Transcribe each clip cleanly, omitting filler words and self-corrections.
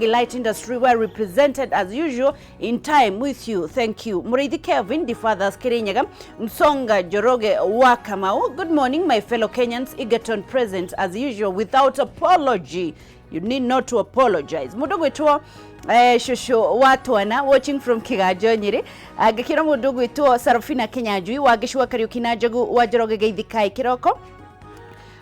Light industry were represented as usual in time with you. Thank you. Muriithi Kevin, the fathers Kirinyaga, Msonga Joroge wa Kamau. Good morning, my fellow Kenyans. Egerton present as usual without apology. You need not to apologize. Mundu gwitwo shosho wa twana watching from Kiganjo Nyeri. Ngikira mundu gwitwo Sarafina Kinyanjui wa Gicua Kariuki na Njogu wa Njoroge Geithikai Kiroko.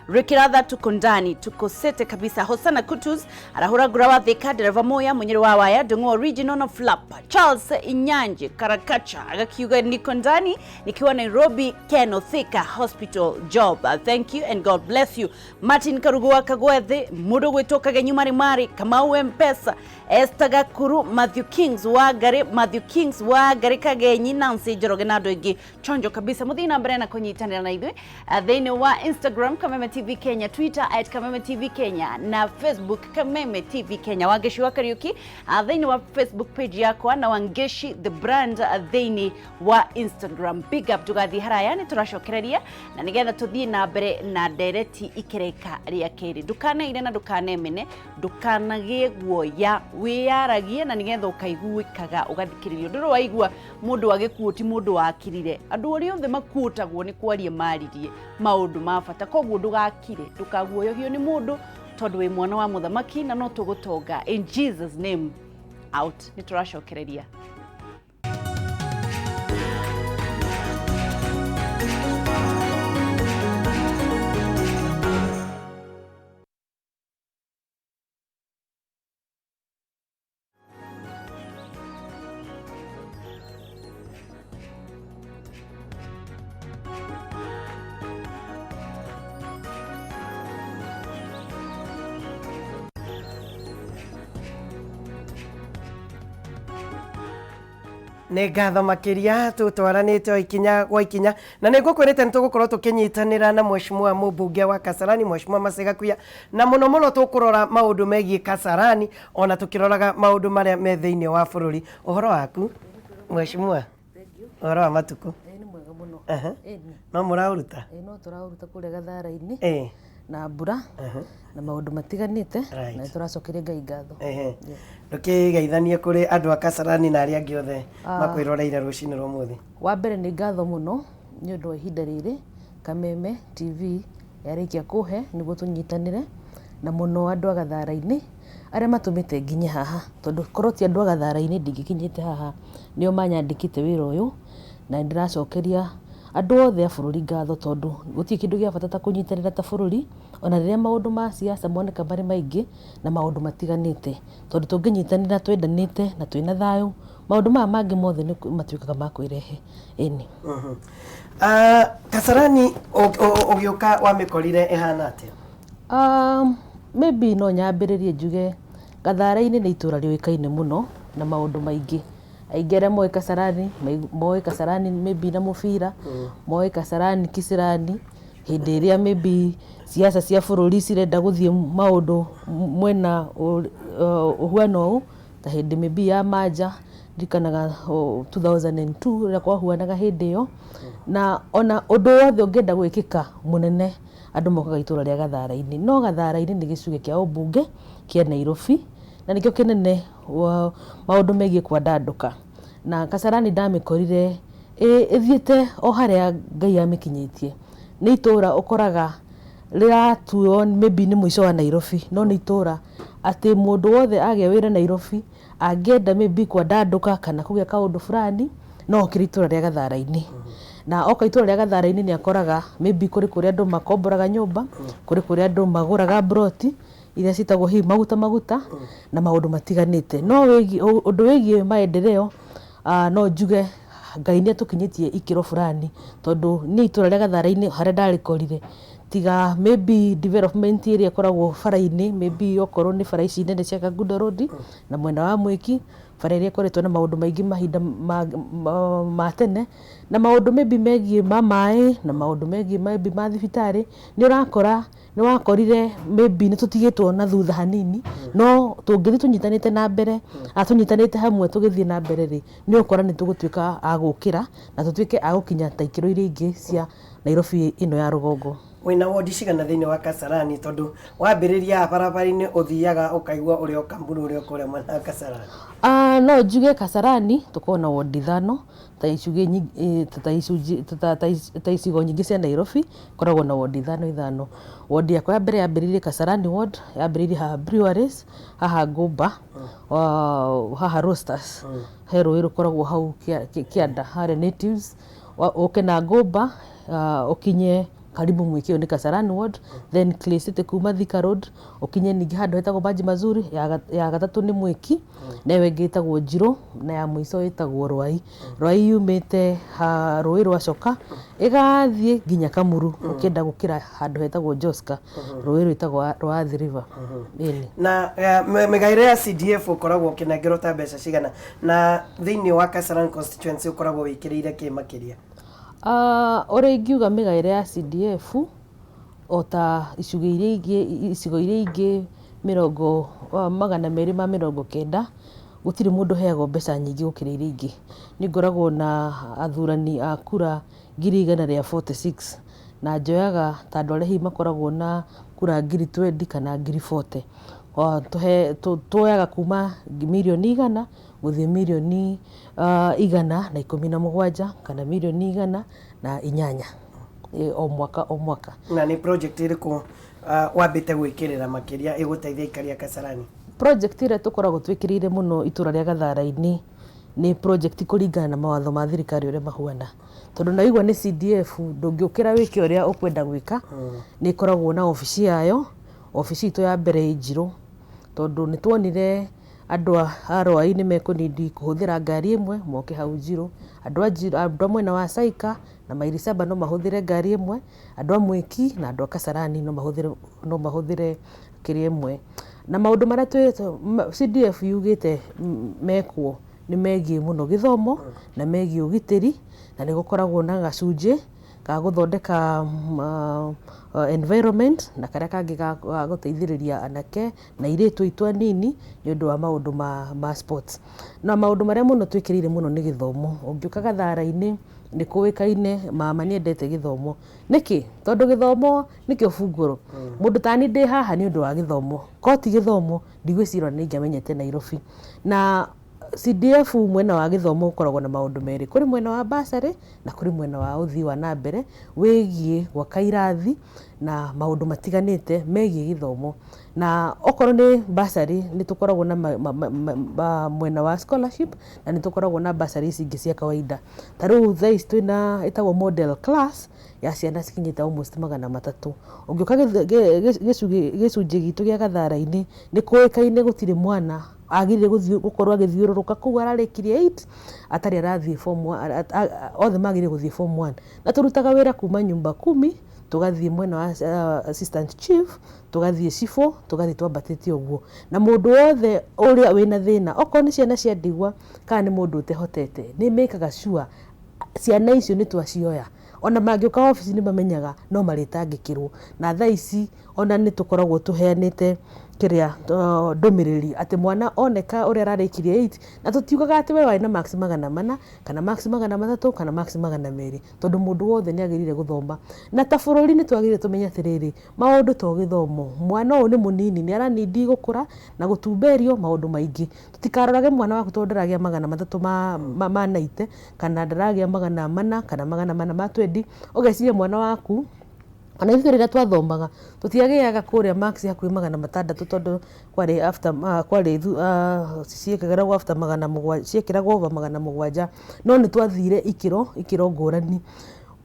Rikiratha tuko ndani tuko sete kabisa. Hosana Kutus arahura ngura wa Thika dereva moya munyiri wa waya Ndung'u original na flap. Charles Inyanje Karakacha agakiuga niko ndani nikiwa Nairobi Keno Thika Hospital job. Thank you and God bless you. Martin Karugua Kagwethe mundu gwitwo Kagenyu Marimari Kamau Mpesa Esther Gakuru Matthew Kings wa Ngari Matthew Kings wa Ngari Kagenyi Nancy Njoroge na andu aingi chonjo kabisa muthii na mbere na kunyitanira na ithuĩ thĩinĩ wa Instagram Kameme TV Kenya, Twitter at Kameme TV Kenya na Facebook Kameme TV Kenya. Wangeshi wa Kariuki thĩinĩ wa Facebook page yakwa na Wangeshi the brand thĩinĩ wa Instagram. Big up, ndũgathiĩ haraya nĩ tũracokereria na nĩgetha tũthiĩ na mbere na ndereti ikereka rĩa kerĩ. Ndũkaneire na ndũkanemene, ndũkanagĩe guoya, wĩyaragie na nĩgetha ũkaiguĩkaga ũgathikĩrĩrio. Ndũrĩ waigua Mũndũ agĩkuũ ti mũndũ wakirire. Andũ arĩa othe makuũtagwo nĩ kwaria maririe maũndũ ma bata. Koguo ndũgakire, ndũkaguoyohio nĩ mũndũ tondũ wĩ mwana wa mũthamaki na no tũgũtonga. In Jesus name, out. Nĩ tũracokereria. Nĩ ngatho makĩria tũtwaranĩte o ikinya gwa ikinya na nĩ ngũkwĩrĩte nĩ tũgũkorwo tũkĩnyitanĩra na mheshimiwa mũmbunge wa Kasarani, mheshimiwa Masika Kuya, na mũno mũno tũkũrora maũndũ megiĩ Kasarani ona tũkĩroraga maũndũ marĩa me thĩinĩ wa bũrũri. Ũhoro waku mheshimiwa? Ũhoro wa matukũ? Ĩĩ nĩ mwega mũno. Ĩni. No mũraũruta? Ĩĩ no tũraũruta kũrĩa Gathara-inĩ Ĩĩ. Na mbura na maũndũ matiganĩte na nĩ tũracokeria Ngai ngatho. Ndũkĩgeithanie kũrĩ andũ a Kasarani na arĩa angĩ othe makwĩroreire rũcinĩ rwa ũmũthĩ. Wa mbere nĩ ngatho mũno nĩ ũndũ wa ihinda rĩrĩ Kameme TV yarĩkia kũhe nĩguo tũnyitanĩre na mũno andũ a Gathara-inĩ arĩa matũmĩte nginye haha tondũ korwo ti andũ a Gathara-inĩ ndingĩkinyĩte haha. Nĩo manyandĩkĩte wĩra ũyũ na nĩ ndĩracokeria andũ othe a bũrũri ngatho tondũ gũtirĩ kĩndũ gĩa bata ta kũnyitanĩra ta bũrũri ona rĩrĩa maũndũ ma siasa moneka marĩ maingĩ na maũndũ matiganĩte. Tondũ tũngĩnyitanĩra twendanĩte na twĩna thayũ, maũndũ maya mangĩ mothe nĩ matuĩkaga ma kwĩrehe. Ĩni. Kasarani ũgĩũka wamĩkorire ĩhana atĩa? Maybe no nyambĩrĩrie njuge Gathara-inĩ nĩ itũra rĩũĩkaine mũno na maũndũ maingĩ. Aingĩ arĩa moĩ Kasarani, moĩ Kasarani maybe na mũbira, moĩ Kasarani kisirani, hĩndĩ ĩrĩa maybe siasa cia bũrũri cirenda gũthiĩ maũndũ mwena ũhuana ũũ, ta hĩndĩ maybe ya manja, ndirikanaga 2002 rĩrĩa kwahuanaga hĩndĩ ĩyo, na ona ũndũ wothe ũngĩenda gwĩkĩka mũnene andũ mokaga itũra rĩa Gathara-inĩ. No Gathara-inĩ nĩ gĩcugĩ kĩa ũmbunge kĩa Nairobi, na nĩkĩo kĩnene maũndũ megiĩ kwandandũka. Na Kasarani ndamĩkorire ĩthiĩte o harĩa Ngai amĩkinyĩtie. Nĩ itũra ũkoraga rĩratuo maybe nĩ mũico wa Nairobi, no nĩ itũra atĩ mũndũ wothe agĩa wĩra Nairobi, angĩenda maybe kwandandũka kana kũgĩa kaũndũ fulani, no okĩre itũra rĩa Gathara-inĩ. Na oka itũra rĩa Gathara-inĩ nĩ akoraga maybe kũrĩ kũrĩa andũ makomboraga nyũmba, kũrĩ kũrĩa andũ magũraga mburoti, iria ciĩtagwo hihi maguta maguta, na maũndũ matiganĩte. No ũndũ wĩgiĩ maendeleo, no njuge Ngai nĩ atũkinyĩtie ikĩro fulani, tondũ niĩ itũra rĩa Gathara-inĩ harĩa ndarĩkorire, tiga maybe development ĩrĩa ĩkoragwo bara-inĩ, maybe okorwo nĩ bara ici nene cia Kangundo Road na mwena wa Mwiki, bara ĩrĩa ĩkoretwo na maũndũ maingĩ mahinda ma tene, na maũndũ maybe megiĩ ma maĩ, na maũndũ megiĩ maybe ma thibitarĩ, nĩ ũrakora nĩ wakorire maybe nĩ tũtigĩtwo na thutha hanini, no tũngĩthiĩ tũnyitanĩte na mbere, tũnyitanĩte hamwe tũgĩthiĩ na mbere rĩ, nĩ ũgũkora nĩ tũgũtuĩka a gũkĩra na tũtuĩke a gũkinya ta ikĩro iria ingĩ cia Nairobi ĩno ya rũgongo. Wĩna wondi cigana thĩinĩ wa Kasarani? Tondũ wambĩrĩria haha barabara-inĩ ũthiaga ũkaigua ũrĩ o Kamburu, ũrĩ o kũrĩa mwena wa Kasarani. Ah, no njuge Kasarani tũkoragwo na wondi ithano ta icugĩ ta icunjĩ ta icigo nyingĩ cia Nairobi koragwo na wondi ithano ithano. Wondi yakwa ya mbere yambĩrĩirie Kasarani ward, yambĩrĩirie haha Breweries, haha Ngũmba, haha Roasters, he rũĩ rũkoragwo hau kĩanda harĩa Natives, ũke na Ngũmba ũkinye karibu Mwĩkĩo nĩ Kasarani ward, then Clay City kuma Thika Road ũkinye ningĩ handũ hetagwo Maji Mazuri, ya gatatũ nĩ Mwĩki, na ĩyo ĩngĩ ĩtagwo Njirũ, na ya mũico ĩtagwo Rwai. Rwai yumĩte ha rũĩ rwa Coka ĩgathiĩ nginya Kamuru, ũkĩenda gũkĩra handũ hetagwo Joska, rũĩ rwĩtagwo rwa Athi River. Ĩni. Na mĩgaĩre ya CDF ũkoragwo ũkĩnengerwo ta mbeca cigana, na thĩinĩ wa Kasarani constituency ũkoragwo wĩkĩrĩire kĩ makĩria? Ũrĩa ingiuga mĩgaĩre ya CDF o ta icigo iria ingĩ, icigo iria ingĩ mĩrongo 290, gũtirĩ mũndũ ũheagwo mbeca nyingĩ gũkĩra iria ingĩ. Niĩ ngoragwo na athurani a kura 100,046, na njoyaga ta andũ arĩa hihi makoragwo na kura 20,000 kana 40,000. Tuoyaga kuma 100,000,000 gũthiĩ 117,000,000 kana 108,000,000 o mwaka o mwaka. Na nĩ project ĩrĩkũ wambĩte gwĩkĩrĩra makĩria ĩgũteithia aikari a Kasarani? Project ĩrĩa tũkoragwo twĩkĩrĩire mũno itũra rĩa Gathara-inĩ nĩ project kũringana na mawatho ma thirikari ũrĩa mahuana. Tondũ naigua nĩ CDF, ndũngĩũkĩra wĩke ũrĩa ũkwenda gwĩka, nĩ ĩkoragwo na obici yayo. Obici itũ ya mbere ĩ Njirũ, tondũ nĩ tuonire andũ a Rwai nĩ mekũnindi kũhũthĩra ngari ĩmwe moke hau Njirũ. Andũ a Njirũ, andũ a mwena wa Saika na Maili Saba no mahũthĩre ngari ĩmwe, andũ a Mwĩki na andũ a Kasarani no mahũthĩre kĩrĩa ĩmwe. Na maũndũ marĩa CDF yugĩte mekwo nĩ megiĩ mũno gĩthomo na megiĩ ũgitĩri, na nĩ gũkoragwo na gacunjĩ ga gũthondeka environment na karĩa kangĩ ga gũteithĩrĩria anake na airĩtu aitũ anini nĩ ũndũ wa maũndũ ma sports. Na maũndũ marĩa mũno twĩkĩrĩire mũno nĩ gĩthomo. Ũngĩũka Gathara-inĩ nĩ kũĩkaine mama nĩ endete gĩthomo. Nĩkĩ? Tondũ gĩthomo nĩkĩo bungũro. Mũndũ tani ndĩ haha nĩ ũndũ wa gĩthomo. Korwo ti gĩthomo ndigwĩciria ona nĩ ingĩamenyete Nairobi. Na CDF mwena wa gĩthomo ũkoragwo na maũndũ merĩ, kũrĩ mwena wa bursary na kũrĩ mwena wa ũthii wa na mbere wĩgiĩ gwaka irathi na maũndũ matiganĩte megiĩ gĩthomo. Na okorwo nĩ bursary nĩ tũkoragwo na mwena wa scholarship na nĩ tũkoragwo na bursary ici ingĩ cia kawaida. Ta rĩu thaa ici twĩna ĩtagwo model class ya ciana cikinyĩte almost 300. Ũngĩũka gĩcunjĩ gitũ gĩa Gathara-inĩ nĩ kũĩkaine gũtirĩ mwana agĩrĩire gũkorwo agĩthiũrũrũka kũu ararĩkirie 8 atarĩ arathiĩ form 1, othe magĩrĩire gũthiĩ form 1. Na tũrutaga wĩra kuma nyumba kumi tũgathiĩ mwena wa assistant chief, tũgathiĩ cibũ, tũgathiĩ twambatĩte ũguo. Na mũndũ wothe ũrĩa wĩna thĩna, okorwo nĩ ciana cia ndigwa kana nĩ mũndũ ũtehotete, nĩ mĩkaga sure ciana icio nĩ twacioya. Ona mangĩũka obici nĩ mamenyaga no marĩtangĩkĩrwo. Na thaa ici ona nĩ tũkoragwo tũheanĩte kĩrĩa ndũmĩrĩri atĩ mwana oneka ũrĩa ararĩkirie 8, na tũtiugaga atĩ we warĩ na marks 400 kana marks 300 kana marks 200, tondũ mũndũ wothe nĩ agĩrĩire gũthoma. Na ta bũrũri nĩ twagĩrĩire tũmenye atĩrĩrĩ, maũndũ to gĩthomo, mwana ũyũ nĩ mũnini nĩ aranindi gũkũra na gũtumberio maũndũ maingĩ. Tũtikarorage mwana waku tondũ ndaragĩa 300 ma 90 kana ndaragĩa 400 kana 420, ũgeciria mwana waku. Ona ithuĩ rĩrĩa twathomaga tũtiagĩaga kũrĩa marks hakuhĩ 600, tondũ kwarĩ after kwarĩ ciĩkagĩragwo after 700, ciĩkĩragwo over 700, no nĩ twathire ikĩro ngũrani.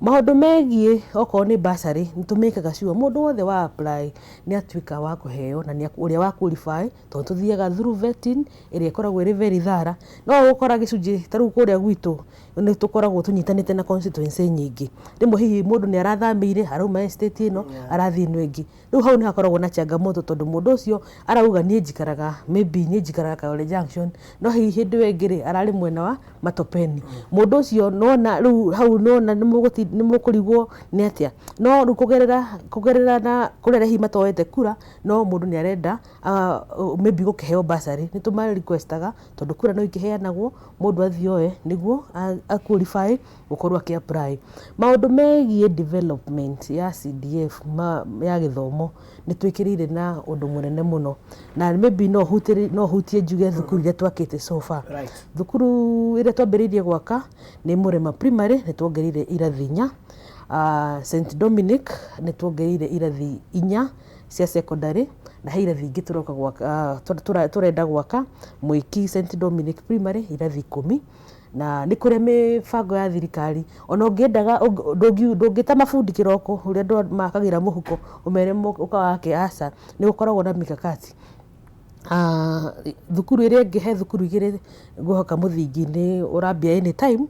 Maũndũ megiĩ okorwo nĩ bursary nĩ tũmĩkaga sure mũndũ wothe wa apply nĩ atuĩka wa kũheo na nĩ ũrĩa wa qualify, tondũ tũthiaga through vetting ĩrĩa ĩkoragwo ĩrĩ very thorough. No ũgũkora gĩcunjĩ ta rĩu kũrĩa gwitũ nĩ tũkoragwo tũnyitanĩte na constituency nyingĩ, rĩmwe hihi mũndũ nĩ arathamĩire arauma estate ĩno arathiĩ ĩno ĩngĩ, rĩu hau nĩ hakoragwo na changamoto, tondũ mũndũ ũcio arauga niĩ njikaraga, maybe niĩ njikaraga Kayole Junction, no hihi hĩndĩ ĩyo ĩngĩ rĩ ararĩ mwena wa Matopeni. Mũndũ ũcio nona rĩu hau nona nĩ Nĩ mũkũrigwo nĩ atĩa, no rĩu kũgerera na kũrĩ arĩa hihi matoete kura, no mũndũ nĩ arenda maybe gũkĩheo bursary, nĩ tũma request aga tondũ kura no ikĩheanagwo, mũndũ athiĩ oe nĩguo a qualify gũkorwo akĩ apply. Maũndũ megiĩ development ya CDF ya gĩthomo nĩ twĩkĩrĩire na ũndũ mũnene mũno, na maybe no hutie njuge thukuru iria twakĩte so far. Thukuru ĩrĩa twambĩrĩirie gwaka nĩ Mũrema Primary, nĩ tuongereire irathi 4. St Dominic nĩ tuongereire irathi 4 cia secondary, na he irathi ingĩ tũroka gwaka, tũrenda gwaka Mwĩki St Dominic Primary irathi 10. Na nĩ kũrĩa mĩbango ya thirikari, ona ũngĩendaga ndũngĩta mabundi kĩroko ũrĩa andũ makagĩra mũhuko ũmere ũkawake, aca, nĩ gũkoragwo na mikakati. Thukuru ĩrĩa ĩngĩ, he thukuru 2 ngwĩhoka mũthingi nĩ ũrambia anytime,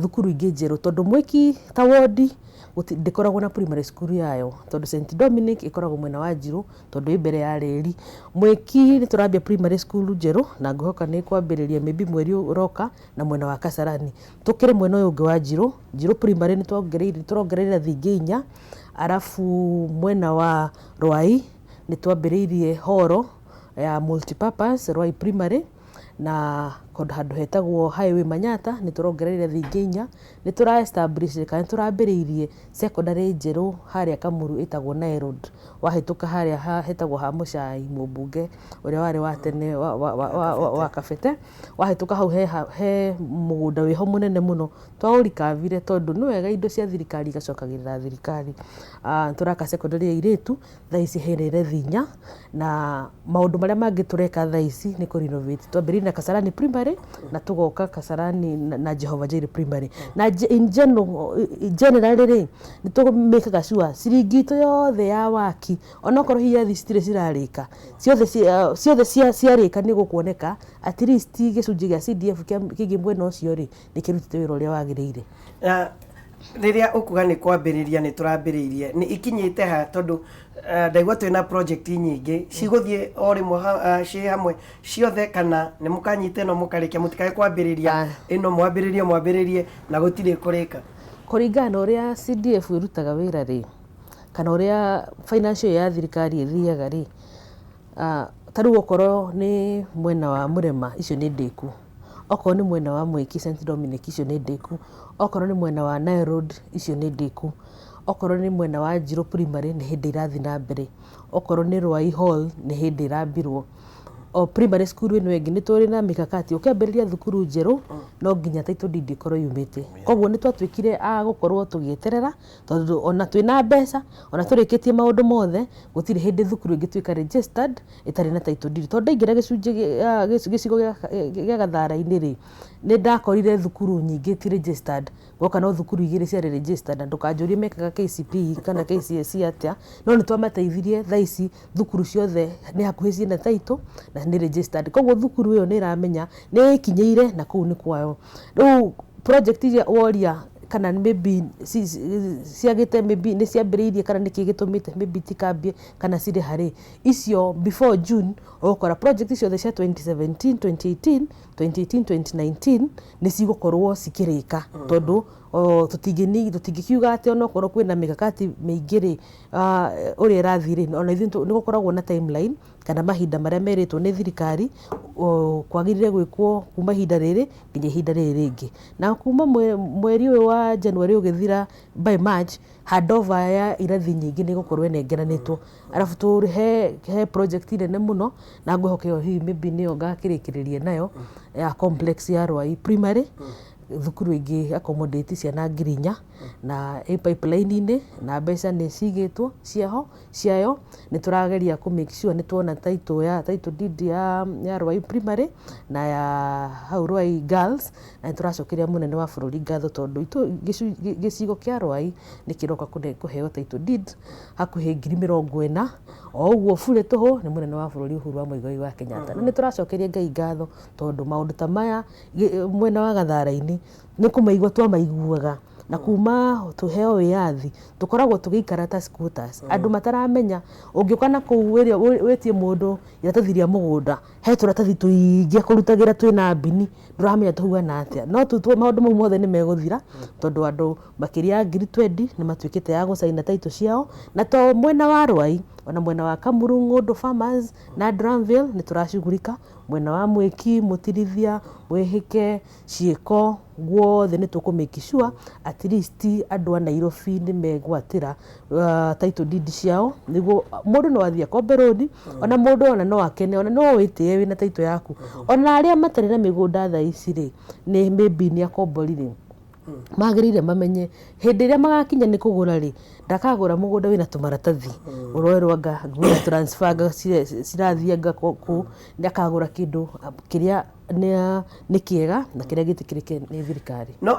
thukuru ingĩ njerũ, tondũ Mwĩki ta wondi ndĩkoragwo na primary school yayo, tondũ St Dominic ĩkoragwo mwena wa Njirũ, tondũ ĩ mbere ya reri. Mwĩki nĩ tũrambia primary school njerũ, na ngwĩhoka nĩ kwambĩrĩria maybe mweri ũroka. Na mwena wa Kasarani, tũkĩrĩ mwena ũyũ ũngĩ wa Njirũ, Njirũ Primary nĩ twongereire, tũrongereire irathi ingĩ 4. Arabu mwena wa Rwai nĩ twambĩrĩirie horo ya multipurpose Rwai Primary, na handũ hetagwo Highway Manyata nĩ tũrongereire irathi ingĩ 4. Nĩ tũra establish kana nĩ tũrambĩrĩirie secondary njerũ harĩa Kamuru ĩtagwo Nile Road, wahĩtũka harĩa hetagwo ha Mũcai, mũmbunge ũrĩa warĩ wa tene wa Kabete, wahĩtũka hau he mũgũnda wĩho mũnene mũno twaũrikavire, tondũ nĩ wega indo cia thirikari igacokagĩrĩra thirikari. Tũraka secondary ya airĩtu, thaa ici hena irathi 4. Na maũndũ marĩa mangĩ tũreka thaa ici nĩ kũ renovate. Twambĩrĩirie na Kasarani Primary na tũgoka Kasarani na Jehovah Jireh Primary. Na in general, generally rĩ, nĩ tũmĩkaga sure ciringi itũ yothe ya waki, onokorwo hihi irathi citirĩ cirarĩka ciothe, ciothe ciarĩka, nĩ gũkuoneka at least gĩcunjĩ gĩa CDF kĩgiĩ mwena ũcio rĩ, nĩ kĩrutĩte wĩra ũrĩa wagĩrĩire. Na rĩrĩa ũkuga nĩ kwambĩrĩria, nĩ tũrambĩrĩirie, nĩ ikinyĩte ha? Tondũ ndaigua twĩna project nyingĩ cigũthiĩ o rĩmwe ciĩ hamwe ciothe, kana nĩ mũkanyita ĩno mũkarĩkia, mũtikae kwambĩrĩria ĩno mwambĩrĩrie na gũtirĩ kũrĩka? Kũringana na ũrĩa CDF ĩrutaga wĩra rĩ, kana ũrĩa financial ya thirikari ĩthiaga rĩ, ta rĩu okorwo nĩ mwena wa Mũrema, icio nĩ ndĩku. Okorwo nĩ mwena wa Mwĩki St Dominic, icio nĩ ndĩku. Okorwo nĩ mwena wa Nile Road, icio nĩ ndĩku. Okorwo nĩ mwena wa Njirũ Primary, nĩ hĩndĩ irathiĩ na mbere. Okorwo nĩ Rwai Hall, nĩ hĩndĩ ĩrambirwo. O primary school ĩno ĩngĩ, nĩ tũrĩ na mikakati, ũkĩambĩrĩria thukuru njerũ no nginya title deed ĩkorwo yumĩte. Koguo nĩ twatuĩkire a gũkorwo tũgĩeterera, tondũ ona twĩna mbeca, ona tũrĩkĩtie maũndũ mothe, gũtirĩ hĩndĩ thukuru ĩngĩtuĩka registered ĩtarĩ na title deed. Tondũ ndaingĩra gĩcunjĩ gĩcigo gĩa Gathara-inĩ rĩ, nĩ ndakorire thukuru nyingĩ ti registered, guoka no thukuru 2 ciarĩ registered, na ndũkanjũrie mekaga KCPE kana KCSE atĩa, no nĩ twamateithirie. Thaa ici thukuru ciothe nĩ hakuhĩ ciĩna title na nĩ registered. Koguo thukuru ĩyo nĩ ĩramenya nĩ ĩkinyĩire na kũu nĩ kwayo. Rĩu project iria woria kana maybe ciagĩte, maybe nĩ ciambĩrĩirie, kana nĩkĩ gĩtũmĩte maybe itikambie kana cirĩ harĩ icio, before June ũgũkora project ciothe cia 2017 2018 2018 2019 nĩ cigũkorwo cikĩrĩka, tondũ tũtingĩkiuga atĩ onokorwo kwĩna mikakati mĩingĩ rĩ, ũrĩa ĩrathiĩ rĩ, ona ithuĩ nĩ gũkoragwo na timeline kana mahinda marĩa merĩtwo nĩ thirikari kwagĩrĩire gwĩkwo kuma ihinda rĩrĩ nginya ihinda rĩrĩ rĩngĩ. Na kuma mweri ũyũ wa January ũgĩthira, by March handover ya irathi nyingĩ nĩ ĩgũkorwo ĩnengeranĩtwo. Arabu tũ he project nene mũno, na ngwĩhoka ĩyo hihi maybe nĩyo ngakĩrĩkĩrĩria nayo, ya complex ya Rwai Primary, thukuru ĩngĩ accommodate ciana 4,000, na ĩ pipeline-inĩ na mbeca nĩ cigĩtwo ciaho ciayo. Nĩ tũrageria kũ make sure nĩ tuona title ya title deed ya Rwai Primary na ya hau Rwai Girls. Na nĩ tũracokeria mũnene wa bũrũri ngatho, tondũ gĩcigo kĩa Rwai nĩ kĩroka kũheo title deed hakuhĩ 40,000 o ũguo burĩ tũhũ nĩ mũnene wa bũrũri Uhuru wa Muigai wa Kenyatta. Na nĩ tũracokeria Ngai ngatho, tondũ maũndũ ta maya mwena wa Gathara-inĩ nĩ kũmaigua twamaiguaga. Na kuma tũheo wĩyathi tũkoragwo tũgĩikara ta squatters, andũ mataramenya. Ũngĩũka na kũu wĩtie mũndũ iratathi rĩa mũgũnda, he tũratathi tũingĩ akũrutagĩra twĩna mbini, ndũramenya tũhuana atĩa. No maũndũ mau mothe nĩ megũthira, tondũ andũ makĩria ya 20,000 nĩ matuĩkĩte ya gũcaina title ciao. Na to mwena wa Rwai, ona mwena wa Kamuru, Ng'ũndũ Farmers na Dramville nĩ tũracugurika, mwena wa Mwĩki, Mũtirithia, Mwĩhĩke, Ciĩko, guothe nĩ tũkũ make sure at least andũ a Nairobi nĩ megwatĩra title deed ciao, nĩguo mũndũ no athiĩ akombe rũni, ona mũndũ ona no akene, ona no wĩtĩe wĩna title yaku. Ona arĩa matarĩ na mĩgũnda thaa ici rĩ, nĩ maybe nĩ akombori rĩ, magĩrĩire mamenye hĩndĩ ĩrĩa magakinya nĩ kũgũra rĩ, ndakagũra mũgũnda wĩna tũmaratathi ũroerwo anga ngũra transfer anga cirathiĩ anga kũ, nĩ akagũra kĩndũ kĩrĩa nĩ kĩega na kĩrĩa gĩtĩkĩrĩke nĩ thirikari. No